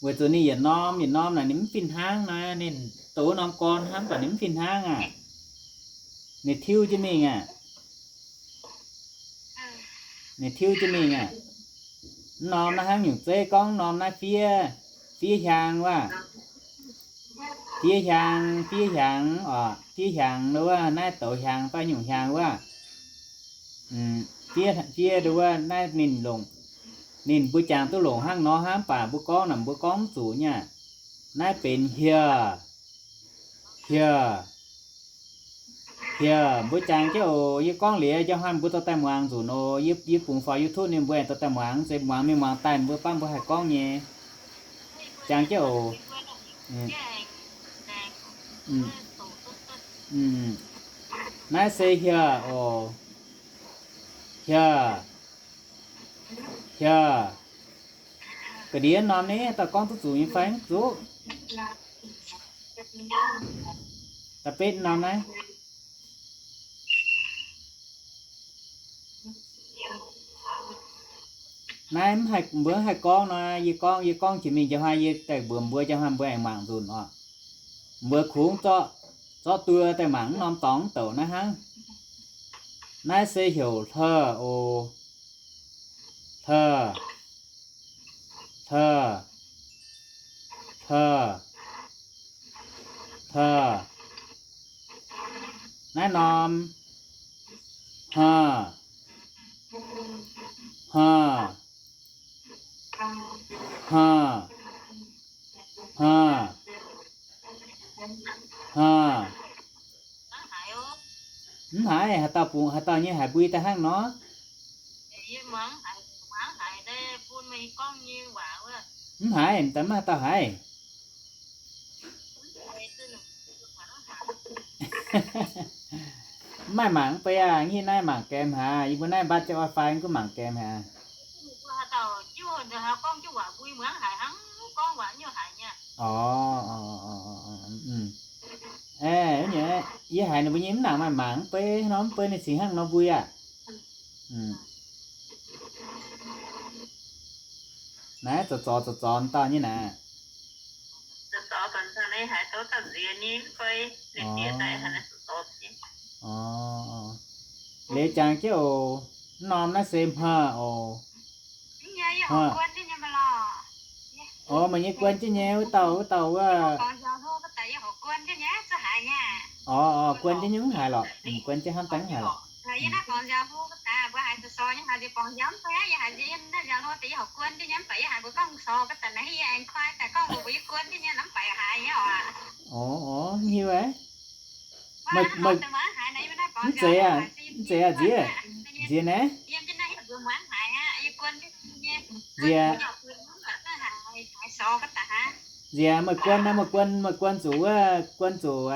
Weic zuqc ninh yietc norm yietc norm naaic ninh mv fih hnangv naaiv, ninh doqc wuov norm gorn hnangv, mv baac ninh mv fih hnangv aqv. Ninh tiuv jienv mingh aqv. Ninh tiuv jienv mingh aqv. Mv norm naaiv hnangv nyungc zeiv gorngv norm naaiv fiev, fiev hiaang wuov. Fiev hiaang, fiev hiaangx oc, fiev hiaangx nduov wuov, naaiv douz hiaang fai nyungc hiaang wuov. Fiev, fiev nduov wuov naaiv ninh longc, ninh mbuo jangx duqv longc hnangv nor hnangv, mv baac mbuo gorngv naaic mbuo gorngv mv zuqc nyei aqv. Naaiv benx hieh, hieh, hieh. Mbuo jangx jienv oc. Yie gorngv liuz jauv hnoi mbuo dorh daaih muangx nzunc oc. Yie, yie bungx faaux YouTube ninh mbuo aengx dorh daaih muangx, se muangx mingh muangx daaih mbuo baav mbuo haih gorngv nyei. Jangx jienv oc. Naaiv se hieh oc. Hieh, hieh. Ga'ndiev norm ni, haaix dauh gorngv duqv zuqc nyei fai mv zuqc? Da'betv norm naaiv. Naaiv mv haih, mbuo mv haih gorngv nor, yie gorngv, yie gorngv jiex mingh jauv hnoi yie daaih mbuox mbuo, jauv hnoi mbuo aengx mangc nzunc oc. Mbuo kungx zorqv, zorqv duo daaih mangc mv norm dorngx mv douc naaiv hnangv. Naaiv se heuc hle oc. Hle, hle, hle, hle. Naaiv norm hmeh, hmeh, hmeh, hmeh, hmeh. Mv haiz, haaix dauh bungx, haaix dauh nyei haiz mbui daaih hnangv nor? Mv haiz, mv daaih maiv haaix dauh haiz. Mv maaih mangc mv bei aqv. Nyic naaiv mangc gaengh haaix, yie mbuo naaiv mbatv jienv wifi gunv mangc gaengh haaix. Orqc, yie haiz ninh mbuo nyei mv nangc maaih mangc mv bei nor, mv bei ninh cingx hnangv nor mbui aqv. Naaiv zorc zorc zorc zorc dauh nyei naaic. Leiz jangx jienv oc. Mv norm naaiv se hmeh oc. Hmeh. Orqc, meih nyei guon jienv nyei, wuov dauh, wuov dauh wuov. Orqc, orqc, guon jienv nyei mv haiz lorqc. Guon jienv hnamv daaih mv haiz lorqc. Orqc, orqc, mv hiuv aqv. Mv zeiz aac, mv zeiz aac, nziex, nziex naaiv. Nziex, nziex meih guon naaiv, meih guon, meih guon zuqc wuov, guon zuqc,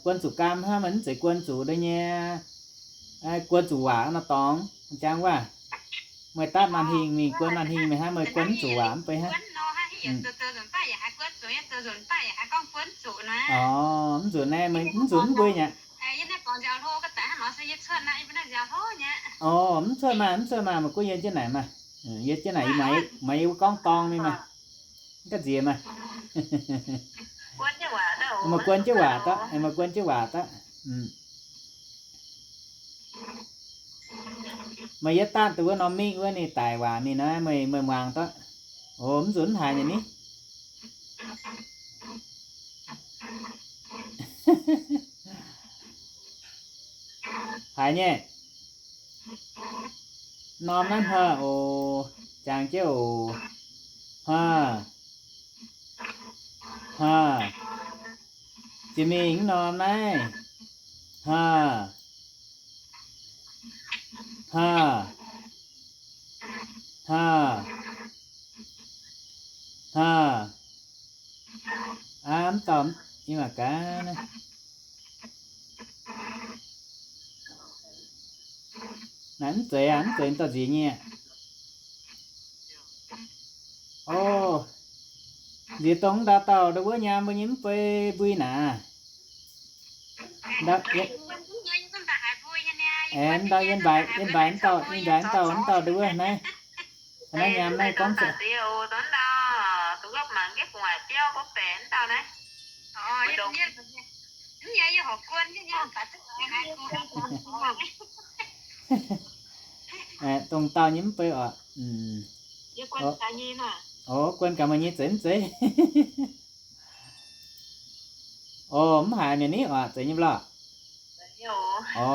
guon zuqc gaam hnangv, meih mv zeiz guon zuqc ndau nyei, guon zuqc waac nor dorngx, jangx waac. Meih dapv màn hình mingh, guon màn hình mingh hnangv, meih guon mv zuqc waac mv bei hnangv. Orqc, mv zuqc naaiv, mv zuqc mv mbui nyei. Orqc, mv cuotv maah, mv cuotv maah, meih gunv yiem jienv naaic maah. Yiem jienv naaic, maaih yie gorngv dorng mingh maah. Ga'nziex maah. Meih guon jienv waac daaih, meih guon jienv waac daaih. Meih yietv daanh dongh wuov norm mingh wuov ninh daic waac mingh naaiv, meih, meih muangx daaih. Oc, mv nzunc mv haiz nyei ni. Haiz nyei. Norm naaiv hmeh oc. Jangx jienv oc. Hmeh. Hmeh. Jiex mingh mv norm naaiv. Hmeh. Hmeh. Hmeh. Hmeh. Aa, mv dauh, yie mangc gaax naaiv. Naaiv mv zeiz aac, mv zeiz dauh nziex nyei. Orqc, nziex dongh mv ndau dauh ndau wuov nyaam mbuo nyei mv bei mbui naaic. Ndau, ndau yie mbaix, yie mbaix mv dauh, yie mbaix mv dauh, mv dauh ndau wuov naaiv. Naaiv nyaam naaiv gorngv zoux. Dongh dauh nyei mv bei oc. O, guon gaax meih nyei zeiz mv zeiz? O, mv haiz mienh ni oc, zeiz nyei mv lorqc? O,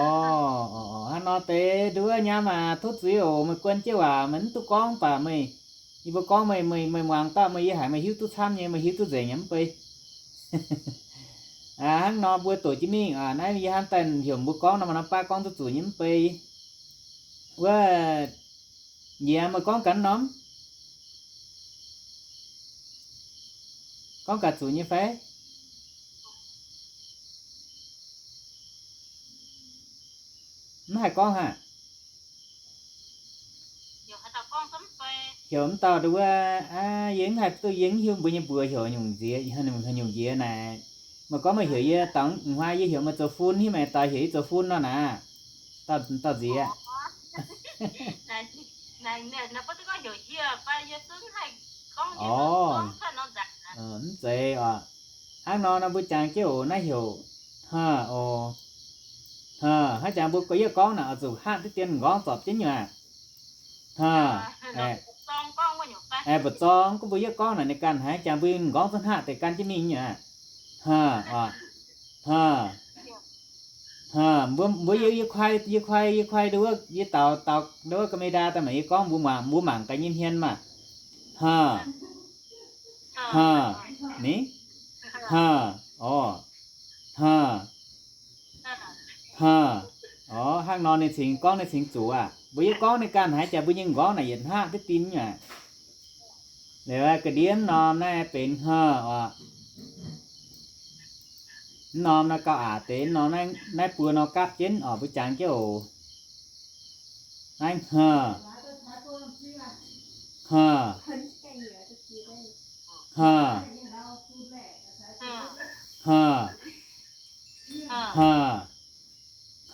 hnangv nor deix nduov nyaam aac, tov zuiz oc. Meih guon jienv waac meih mv duqv gorngv baac meih, yie mbuo gorngv meih, meih, meih muangx dauh meih, yie haiz meih hiuv duqv camv nyei, meih hiuv duqv nzengc nyei mv bei. Hnangv nor mbuo doqc jienv mingh. Naaiv yie hnamv daaih heuc mbuo gorngv nor, maaih norm baav gorngv duqv zuqc nyei mv bei. Wuov, yie meih gorngv gaax norm, gorngv gaax zuqc nyei fai? Mv haih gorngv haic. Heuc mv dauh nduov, yie mv haih duqv, yie mv hiuv mbuo nyei mbuox heuc nyungc nziex, heuc nyungc nziex naaic. Meih gorngv meih heuc yie daaih, hnoi yie heuc meih zoux fun, hingv meih daaih heuc yie zoux fun nor naaic. Dauh nziex. Orv, mv zeiz oc. Hnangv nor nor mbuo jangx jienv oc, naaiv heuc hnoi oc. Hnoi, hnangv jangx mbuo yie gorngv naaic oix zuqc hnangv diqv dien m'nqorngv zorpc jienv nyei aqv. Hnoi, mbu'zorng gorngv mbuo yie gorngv naaic ninh ganh haiz jangx mbuo m'nqorngv zungv hnangv deix gan jienv mingh nyei aqv. Hnoi oc. Hnoi, hnoi, mbuo, mbuo yie, yie kuaai, yie kuaai, yie kuaai nduov, yie daux, daux nduov camera daaih maah, yie gorngv mbuo mangc, mbuo mangc gaax nyei hmien maah. Hnoi, hnoi, ni, hnoi, orv, hnoi, hnoi. Orv, hnangv nor ninh cingx gorngv ninh cingx zuqc aqv. Mbuo yie gorngv ninh ganh haiz jaax mbuo nyei m'nqorngv naaic yietc hnangv diqv dien nyei aqv. Liuz ga'ndiev mv norm naaiv benx hnoi oc. Mv norm naaiv gauh aqc deix, mv norm naaiv buo nor gapv jienv oc, mbuo jangx jienv oc. Naaiv hnoi, hnoi, hnoi, hnoi, hnoi,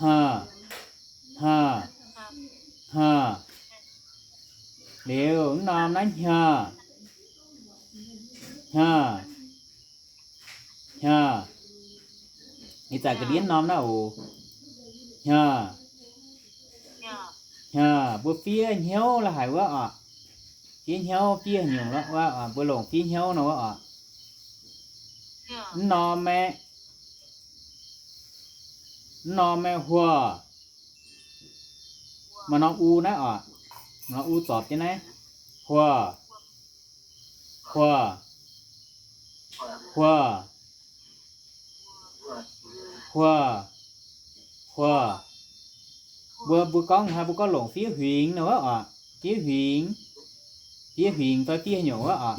hnoi, hnoi, hnoi. Liuz mv norm naaiv hnoi, hnoi, hnoi. Ih zanc ga'ndiev norm naaiv oc. Hnoi, hnoi, mbuo fiev hnyouv la'haic wuov oc. Fiev hnyouv, fiev nyungc wuov, mbuo longc fiev hnyouv nor wuov oc. Mv norm aeqv, mv norm aeqv, huo. Maaih norm u naaiv oc. Maaih norm u zorpc jienv naaiv. Huo, huo, huo, huo, huo. Mbuo, mbuo gorngv haaix, mbuo gorngv longc fiev huingx nor wuov oc. Fiev huingx, fiev huingx fai fiev haaix nyungc wuov oc.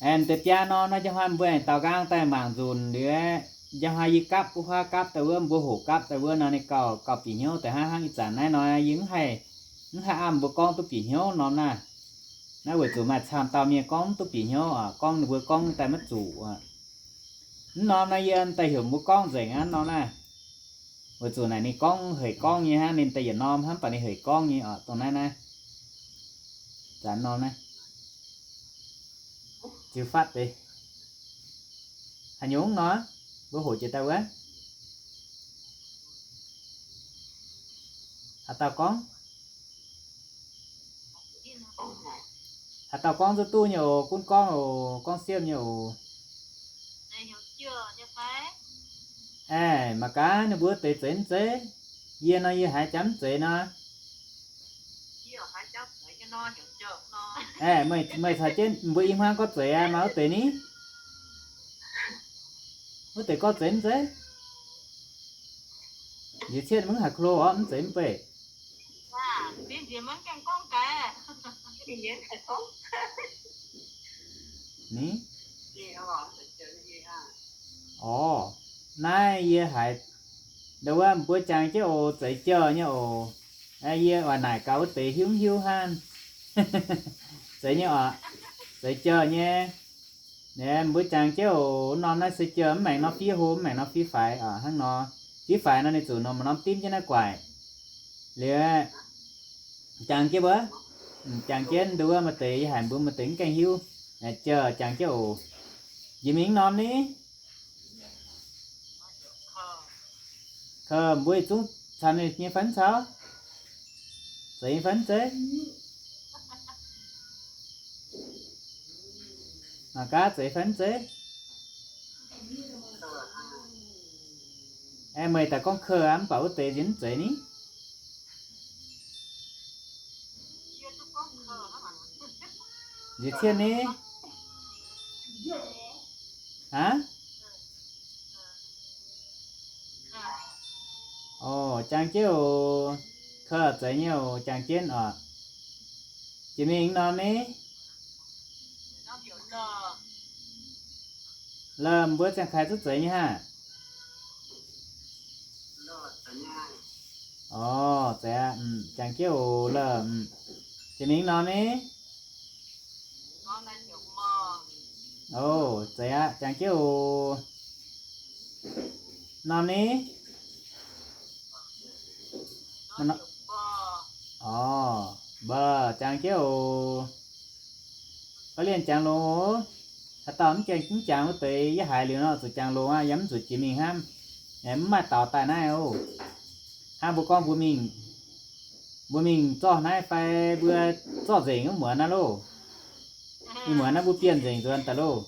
Aengx deix biaa norm nor, njang hnoi mbuo aengx daaux nqaang daaih mangc nzunc liuz, njang hnoi yie gapv, wuov huaav gapv daaih wuov, mbuo hoqc gapv daaih wuov nor, ninh gauh, gauh bieqc hnyouv deix hnangv. Ih zanc naaiv nor yie mv haih, mv haih amh mbuo gorngv duqv bieqc hnyouv norm naaiv. Naaiv weic zuqc maaih camv dauh mienh gorngv mv duqv bieqc hnyouv oc, gorngv ninh mbuo gorngv daaih maiv zuqc oc. Mv norm naaiv yie daaih heuc mbuo gorngv nzengc aqv norm naaiv. Weic zuqc naaic ninh gorngv hec gorngv nyei hnangv, ninh daaih yietc norm hnangv, mv baac ninh hec gorngv nyei oc. Dongh naaiv naaiv, zanc norm naaiv, ziux fatv deix. Haaix nyungc nor, mbuo hoqc jiex daaih wuov. Haaix dauh gorngv? Haaix dauh gorngv zuqc duqv nyei oc, gunv gorngv oc, gorngv siemv nyei oc. Aeqv, mangc gaax ninh mbuo deix zeiz mv zeiz. Yie nor yie haiz jaax mv zeiz nor. Aeqv, meih caux jienv mbuo i hmuangv gorngv zeiz aqv, maaih wuov deix ni? Wuov deix gorngv zeiz mv zeiz? Njiec cietv mv haiz klo orqv, mv zeiz mv bei. Ni? Orv, naaiv yie haiz ndau wuov mbuo jangx jienv oc, zeiz jauh nyei oc. Yie oix naaic gaax wuov deix hiuv mv hiuv hnangv. Zeiz nyei oc. Zeiz jauh nyei. Mbuo jangx jienv oc, norm naaiv se jauh, mv maengc nor fiev hlo, mv maengc nor fiev faix oc. Hnangv nor, fiev faix nor ninh zuqc norm, norm dimv jienv naaiv guaaic. Liuz jangx jienv wuov, jangx jienv ndau wuov maaih deix yie haic mbuo maaih deix mv gaengh hiuv. Jauh jangx jienv oc. Njiec mingh norm ni? Mbuo yietc zungv caux ninh nyei fai mv caux? Zeiz nyei fai mv zeiz? Mangc gaax, zeiz fai mv zeiz? Aeqv, meih daaih gorngv kouv aqv, mv baac wuov deix nziex mv zeiz ni. Nziex cien ni? Aav? Oc, jangx jienv oc. Kouv zeiz nyei oc, jangx jienv oc. Jiex mingh norm ni? Lomh mbuo ziangh kaaix zuqc zeiz nyei haah? Oc, zeiz aqv. Jangx jienv oc. Lomh, jiex mingh norm ni? Oc, zeiz aqv. Jangx jienv oc. Norm ni? Oc, mbaa, jangx jienv oc. Baav lienh jangx longx oc. Haaix dauh mv jangx, mv jangx wuov deix yie haiz liuz nor zuqc jangx longx aqv, yaac mv zuqc jiex mingh hnamv. Mv maaih daux daaih naaiv oc. Hnangv mbuo gorngv mbuo mingh, mbuo mingh zorqv naaiv fai mbuo zorqv nzengc wuov muonz naaiv loh. Ih muonz naaiv mbuo bienh nzengc nzuonx daaih loh.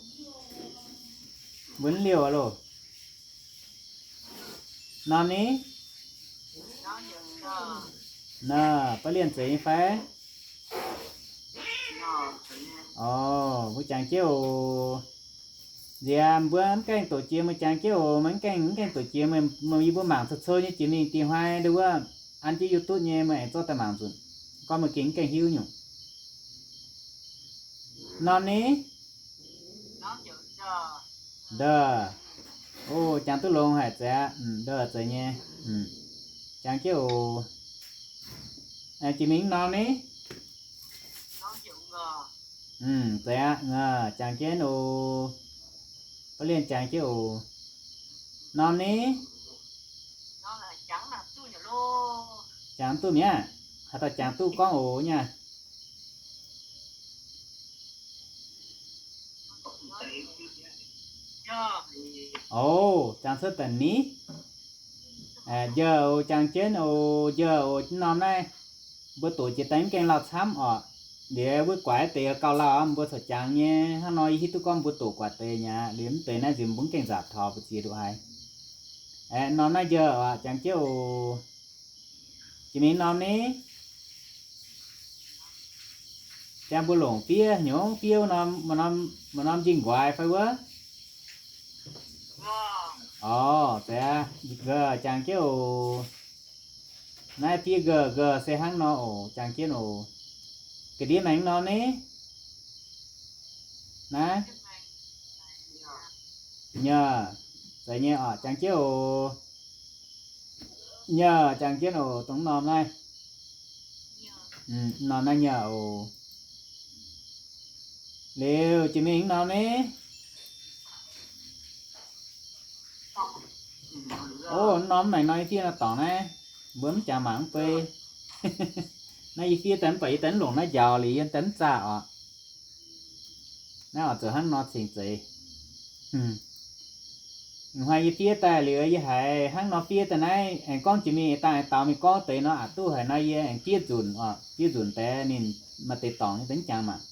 Mbuo mv liouh loh. Norm ni? Nor, baav lienh zeiz nyei fai? Oc, mbuo jangx jienv oc. Nziex mbuo mv gaengh doqc jiex, meih jangx jienv oc. Meih mv gaengh, mv gaengh doqc jiex, meih, meih yie mbuo mangc cou-cou nyei jiex mingh dingc hnoi ndau wuov, an jienv YouTube nyei meih aengx zorqv daaih mangc nzunc. Gorngv meih gengh mv gaengh hiuv nyungc. Norm ni? Ndov. O, jangx duqv longx haic, zeiz aqv. Ndov, zeiz nyei. Jangx jienv oc. Jiex mingh norm ni? Zeiz aqv, jangx jienv oc. Baav lienh jangx jienv oc. Norm ni? Jangx duqv mi'aqv. Haaix dauh jangx duqv gorngv oc nyei. Oc, jangx cuotv daaih ni. Njien-youh oc, jangx jienv oc. Njien-youh oc. Norm naaiv mbuo doqc jiex daaih mv gaengh lauh camv oc. Liuz wuov guaix deix gauh lauh mbuo corc jangx nyei. Hnangv nor yie hiuv duqv gorngv mbuo doqc guaix deix nyei aqv. Liuz mv deix naaiv nziex mbuo mv gaengh nzatc taux mbu'ziex nduqc haic. Aeqv, norm naaiv njien-youh oc, jangx jienv oc. Jiex mingh norm ni? Jangx mbuo longc fiev, hnyouv fiev wuov norm, maaih norm njing nquaix fai wuov? Orc, zeiz aqv. Nqa'haav jangx jienv oc. Naaiv fiev nqa'haav, nqa'haav se hnangv nor oc, jangx jienv oc. Ga'ndiev maengx norm ni? Naaiv? Nyei, zeiz nyei oc, jangx jienv oc. Nyei, jangx jienv oc, dongh norm naaiv. Norm naaiv nyei oc. Liuz jiex mingh norm ni? Ov, norm maengx nor yie fiev nor dorngc naaiv, mbuo mv jangx mangc mv bei. Naaiv yie fiev daaih mv baac yie daaih mv longc naaiv njaaux liuz yie daaih mv zaah oc. Naaiv oix zuqc hnangv nor cingx zeiz. Hnoi yie fiev daaih liuz yie haiz hnangv nor fiev daaih naaiv, aengx gorngv jiex mingh daaih aengx daux mingh gorngv deix nor aqc duqv haic nor yie aengx fiev nzunc oc, fiev nzunc deix ninh maaih deix dorngc nyei deix mv jangx mangc.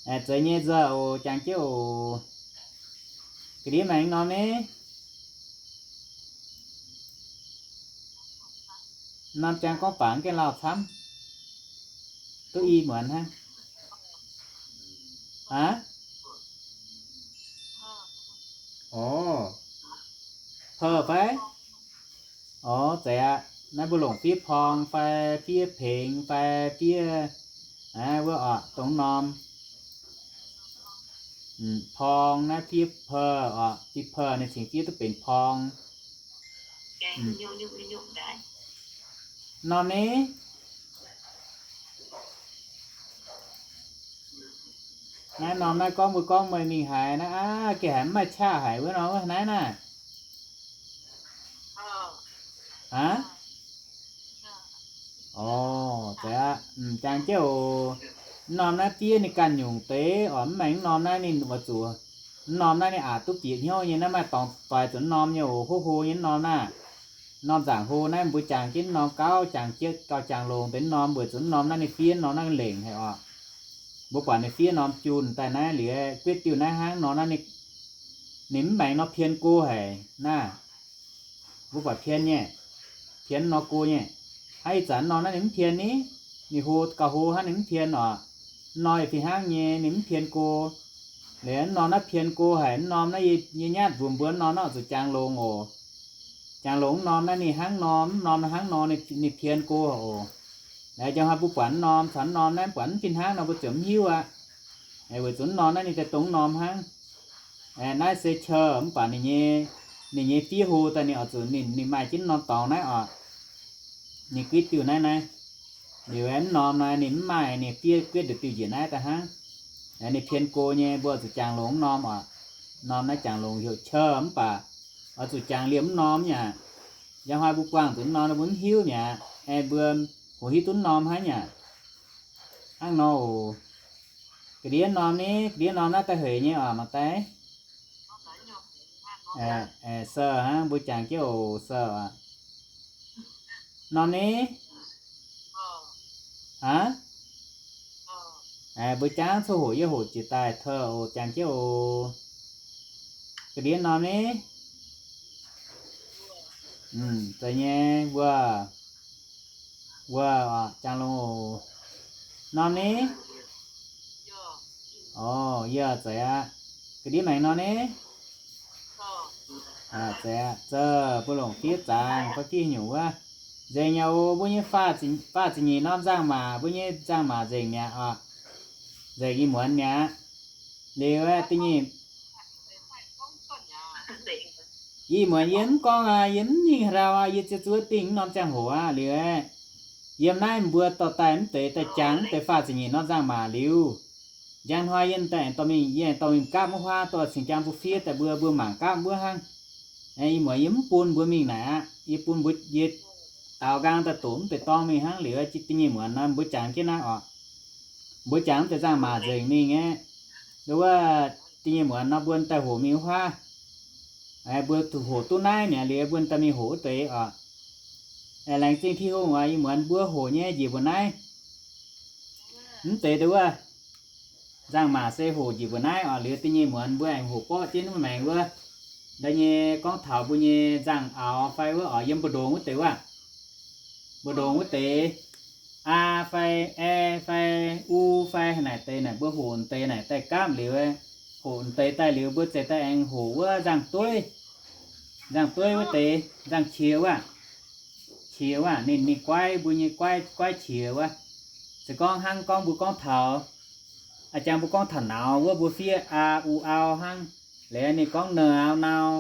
Aengx zeiz nyei nzauh oc, jangx jienv oc. Ga'ndiev maengx norm ni? Norm jangx gorngv baac mv gaengh lauh camv. Duqv i muonz hnangv. Aav? Orv. Peuv fai? Orv, zeiz aqv. Naaiv mbuo longc fiev porng fai fiev pengx fai fiev, aav, wuov oc, dongh norm. Porng naaiv fiev peuv oc, fiev peuv ninh cingx fiev duqv benx porng. Norm ni? Naaiv norm naaiv gorngv mbuo gorngv meih mingh haiz naaiv aav, gengh haiz mv maaih qaqv haic wuov norm wuov naaiv naaiv. Aav? Orv, zeiz aqv. Jangx jienv oc. Mv norm naaiv fiev ninh ganh nyungc deix oc, mv maengx mv norm naaiv ninh oix zuqc, mv norm naaiv ninh aqc duqv bieqc hnyouv nyei, naaiv maaih dorngx doix zuqc mv norm nyei oc, hov hlo nyei mv norm naaiv. norm nzaangc hlo naaiv mbuo jangx jienv norm gauh jangx jieqv gauh jangx longx deix norm, weic zuqc norm naaiv ninh fiev norm naaiv lengc haic oc. Mbuo buatc ninh fiev norm junh daaih naaiv liuz, guetv diuh naaiv hnangv nor naaiv ninh, ninh mv maengx nor pien go haic naaiv. Mbuo buatc pien nyei, pien nor go nyei. Hnangv ih zanc norm naaiv ninh mv pien ni, ninh hlo gauh hlo hnangv ninh mv pien oc. Norm fih hnangv nyei ninh mv pien go. Liuz norm naaiv pien go haic, norm naaiv yie nyatv mbuox mbuo norm naaiv zuqc jangx longx oc. Jangx longx norm naaiv ninh hnangv norm, norm hnangv nor ninh pien go oc. Laaix njang hnoi mbuo buatc norm caux norm naaiv buatc mv fih hnangv nor mbuo ziouc mv hiuv aqv. Weic zuqc norm naaiv ninh daaih dongh norm hnangv. Naaiv se qou mv baac ninh nyei, ninh nyei fiev hlo daaih ninh oix zuqc ninh, ninh maaih jienv norm dorngx naaiv oc. Ninh guitv diuh naaiv naaiv. Liuz mv norm naaiv ninh mv maaih, ninh fiev guitv nduqc diuh njiec naaiv daaih hnangv. Ninh pien go nyei, mbuo zuqc jangx longx mv norm oc. Norm naaiv jangx longx heuc qou mv baac oix zuqc jangx liemh mv norm nyei aqv. Njang hnoi mbuo buangh zuqc mv norm mbuo mv hiuv mi'aqv. Aengx mbuo hoqc hiuv duqv mv norm hnangv nyei aqv. Hnangv nor oc. Ga'ndiev norm ni, ga'ndiev norm naaiv daaih hec nyei oc, mangc daaih. Sou hnangv mbuo jangx jienv oc, sou aqv. Norm ni? Aa? Mbuo jangx coqv hoqc yie hoqc jiex daaih taux oc, jangx jienv oc. Ga'ndiev norm ni? Zeiz nyei, wuov, wuov, jangx longx oc. Norm ni? Oc, yie zeiz aqv. Ga'ndiev maengx norm ni? Zeiz aqv, zeiz, mbuo longc fiev zangx, fiev haaix nyungc wuov. Nzengc nyei oc, mbuo nyei faah ziepc nyeic norm nzangc-maac, mbuo nyei nzangc-maac nzengc mi'aqv oc. Nzengc ih muonz mi'aqv. Liuz aeqv, da'nyeic, ih muonz yie mv gorngv aqv, yie mv mingh haaix ndau aqv, yie ziouc zuov dingh mv norm ziangh hoc aqv. Liuz aeqv, yiem naaiv mbuo dorh daaih mv deix daaih jangx mv deix faah ziepc nyeic norm nzangc-maac liuz, njang hnoi yie daaih dorh mingh, yie dorh mingh gapv wuov huaav dorh cingx jang mbuo fiev daaih mbuo, mbuo mangc gapv wuov hnangv. Ih muonz yie mv bun mbuo mingh naaic aqv. Yie bun mbuo, yie daaux nqaang daaih doqc mv deix dorngx mingh hnangv. Liuz jiex da'nyeic muonz nor mbuo jangx jienv naaiv oc. Mbuo jangx mv deix nzangc-maac nzengc mingh aeqv, nduov wuov, da'nyeic muonz nor mbuo daaih hoqc mingh wuov huaav. Mbuo hoqc duqv naaiv mi'aqv liuz mbuo daaih mingh hoqc wuov deix oc. Aengx laengz zingh Tin-Hungh oc, ih muonz mbuo hoqc nyei njiec mbuo naaiv. Mv deix nduov wuov, nzangc-maac se hoqc njiec mbuo naaiv oc. Liuz da'nyeic muonz mbuo aengx hoqc borqv jienv wuov maengx wuov, nda'nyeic gorngv taux mbuo nyei nzangc-aaux fai wuov oc, yiem mbu'ndongx wuov deix wuov. Mbu'ndongx wuov deix, a fai ae fai u fai naaic deix naaic mbuo hoqc deix naaic daaih gapv liuz, hoqc deix daaih liuz mbuo zeiz daaih aengx hoqc wuov nzangc-dueiv. Nzangc-dueiv wuov deix, nzangc-qiex wuov. Qiex wuov, ninh, ninh guaiv, mbuo nyei guaiv, guaiv qiex wuov. Se gorngv hnangv gorngv mbuo gorngv taux, a'jang mbuo gorngv taux nauz wuov mbuo fiev a, u, au hnangv. Liuz ninh gorngv n, au, nau.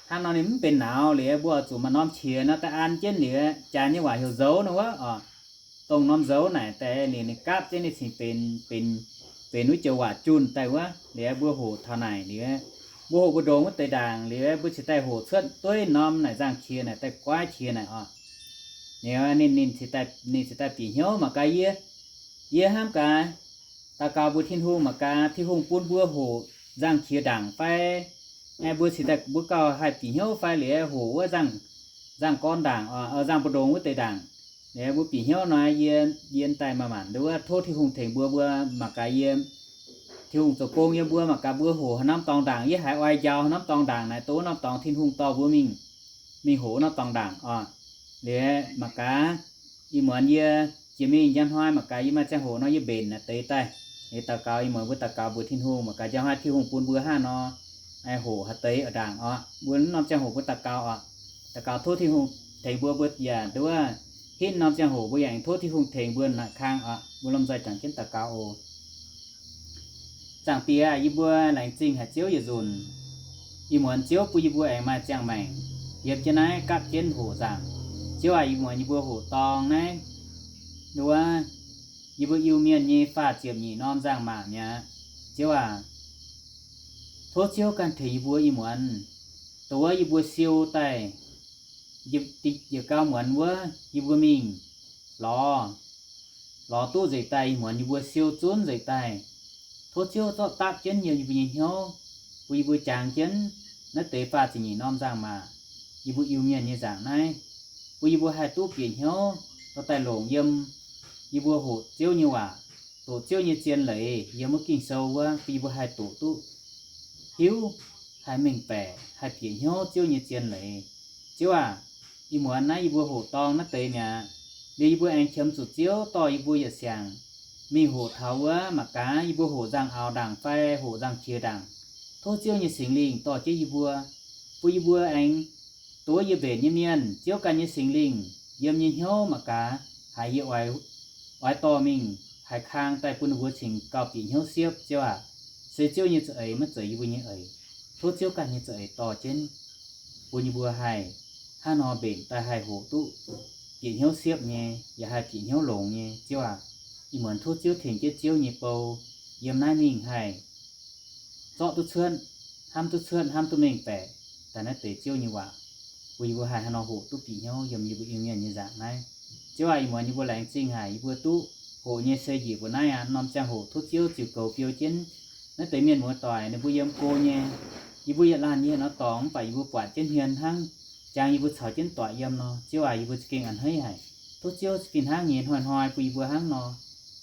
Hnangv nor ninh mv benx nauz liuz mbuo oix zuqc maaih norm qiex nor daaih an jienv liuz, jaax nyei waac heuc nzoux nor wuov oc. Dongh norm nzoux naaic daaih liuz ninh gapv jienv ninh cingx benx, benx, benx wuov joux waac junh daaih wuov. Liuz mbuo hoqc taux naaic liuz, mbuo hoqc mbu'ndongx wuov deix ndaangc liuz mbuo cingx daaih hoqc cuotv dueiv norm naaic nzangc-qiex naaic daaih guaiv qiex naaic oc. Liuz ninh, ninh cingx daaih, ninh cingx daaih bieqc hnyouv mangc gaax yie, yie hnamv gaax, daux gaux mbuox Tin-Hungh mangc gaax Tin-Hungh bun mbuo hoqc nzangc-qiex ndaangc fai, mbuo cingx daaih mbuo gauh haih bieqc hnyouv fai liuz hoqc wuov nzangc, nzangc-gorn ndaangc, nzangc mbu'ndongx wuov deix ndaangc. Liuz mbuo bieqc hnyouv nor yie, yie daaih maaih maanc nduov tov Tin-Hungh tengx mbuo, mbuo mangc gaax yie, Tin-Hungh zoux gong yiem mbuo mangc gaax mbuo hoqc haaix norm dorngx ndaangc, yie haiz oix njaaux haaix norm dorngx ndaangc naaic dongh wuov norm dorngx Tin-Hungh dorh mbuo mingh, mingh hoqc wuov norm dorngx ndaangc oc. Liuz mangc gaax, ih muonz yie jiex mingh njang hnoi mangc gaax yie maaih ziangh hoc nor yie mbenc naaic deix daaih. Liuz daux gaux ih muonz mbuo daux gaux mbuox Tin-Hungh mangc gaax njang hnoi Tin-Hungh bun mbuo hnangv nor hoqc haaix deix ndaangc oc. Mbuo norm ziangh hoc mbuo daux gaux oc. Daux gaux tov Tin-Hungh tengx mbuo, mbuo yaac nduov hitv norm ziangh hoc mbuo yaac tov Tin-Hungh tengx mbuo naaic kang oc. Mbuo lomh nzoih jangx jienv daux gaux oc. Zaangc Diex, yie mbuo laengz zingh haic Ziouv yietc nzunc. Ih muonz Ziouv bun yie mbuo aengx maaih ziangh maengc yiem jienv naaiv gapv jienv hoqc nzaangc. Ziouv aac, ih muonz yie mbuo hoqc dorng naaiv, nduov, yie mbuo Iu-Mienh nyei faah ziepc nyeic norm nzangc-maac mi'aqv. Ziouv aac, tov Ziouv ganh tengx yie mbuo ih muonz, dongh wuov yie mbuo siou daaih, yietc gau muonz wuov yie mbuo mingh lorz, lorz duqv nzengc daaih ih muonz yie mbuo siou zunv nzengc daaih. Tov Ziouv zorqv dapv jienv yie mbuo nyei hnyouv, bun yie mbuo jangx jienv naaiv deix faah ziepc nyeic norm nzangc-maac, yie mbuo Iu-Mienh nyei nzangc naaiv. bun yie mbuo haih duqv bieqc hnyouv dorh daaih longc yiem yie mbuo hoqc Ziouv nyei waac, doqc Ziouv nyei zien leiz yiem wuov Ging-Sou wuov, bun yie mbuo haih doqc duqv hiuv, haih mengh baeqc, haih bieqc hnyouv Ziouv nyei zien leiz. Ziouv aac, ih muonz naaiv yie mbuo hoqc dorng naaiv deix mi'aqv. Liuz yie mbuo aengx qiemx zuqc Ziouv dorh yie mbuo yietc siangx mingh hoqc taux wuov mangc gaax yie mbuo hoqc nzangc-aaux ndaangc fai hoqc nzangc-qiex ndaangc. Tov Ziouv nyei Singx Lingh dorh jienv yie mbuo, bun yie mbuo aengx dongh yie mbenc nyei mienh, Ziouv ganh nyei Singx Lingh yiem nyei hnyouv mangc gaax haiz yie oix, oix dorh mingh haiz kang daaih bun ninh mbuo cingx gauh bieqc hnyouv siepv. Ziouv aac, se Ziouv nyei za'eix maiv zeiz yie mbuo nyei eix. Tov Ziouv ganh nyei za'eix dorh jienv bun yie mbuo haih hnangv nor mbenc daaih haih hoqc duqv bieqc hnyouv siepv nyei, yaac haih bieqc hnyouv longx nyei. Ziouv aac, ih muonz tov Ziouv tengx jienv Ziouv nyei bou yiem naaiv mingh haih zorqv duqv cuotv, hnamv duqv cuotv, hnamv duqv mengh baeqc daaih naaiv deix Ziouv nyei waac, bun yie mbuo haih hnangv nor hoqc duqv bieqc hnyouv yiem yie mbuo Iu-Mienh nyei nzaangc naaiv. Ziouv aac, ih muonz yie mbuo laengz zingh haic yie mbuo duqv hoqc nyei se njiec mbuo naaiv aqv. Norm ziangh hoc tov Ziouv ziux goux biou jienv naaiv deix mienh muoz doic, ninh mbuo yiem go nyei, yie mbuo yietc laanh nyei nor dorngx, mv baac yie mbuo buatc jienv hmien hnangv, jangx yie mbuo caux jienv doic yiem nor. Ziouv aac, yie mbuo za'gengh a'hneiv haic. Tov Ziouv fih hnangv nyei hnoi-hnoi bun yie mbuo hnangv nor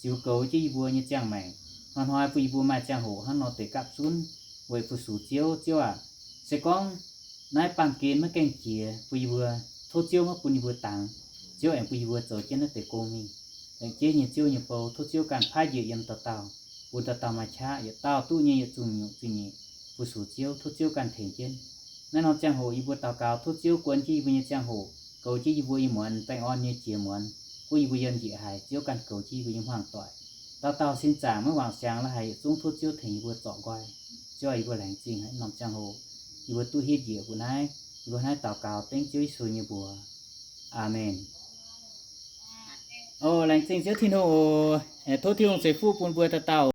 ziux goux jienv yie mbuo nyei ziangh maengc. Hnoi-hnoi bun yie mbuo maaih ziangh hoc hnangv nor deix gapv zunv weic fu-sux Ziouv. Ziouv aac, se gorngv naaiv baamh gen maiv gaengh jiex bun yie mbuo, tov Ziouv maiv bun yie mbuo dangx. Ziouv aengx bun yie mbuo zoux jienv naaiv deix gong mingh. Laengz jienv nyei Ziouv nyei bou, tov Ziouv ganh paaiv njiec yiem dauh dauh, bun dauh dauh maaih qaqv, yietc dauh duqv nyei yietc zungh nyungc zingh nyeic fu-sux Ziouv. Tov Ziouv ganh tengx jienv. Naaiv norm ziangh hoc yie mbuo daux gaux tov Ziouv guon jienv yie mbuo nyei ziangh hoc, goux jienv yie mbuo nyei muonz, baengh orn nyei jiex muonz, bun yie mbuo yiem njiec haic. Ziouv ganh goux jienv yie mbuo nyei hmuangv doic. Dauh dauh sin zaangc maiv wangc siangx la'haic yietc zungv tov Ziouv tengx yie mbuo zorc nqoi. Ziouv aac, yie mbuo laengz zingh haic norm ziangh hoc yie mbuo duqv hitv njiec mbuo naaiv. Yie mbuo naaiv daux gaux dengv Ziouv Yesu nyei mbuox. Aamen. O, laengz zingh Ziouv Tin-Hungh oc. Tov Tin-Hungh ceix fuqv bun mbuo dauh dauh.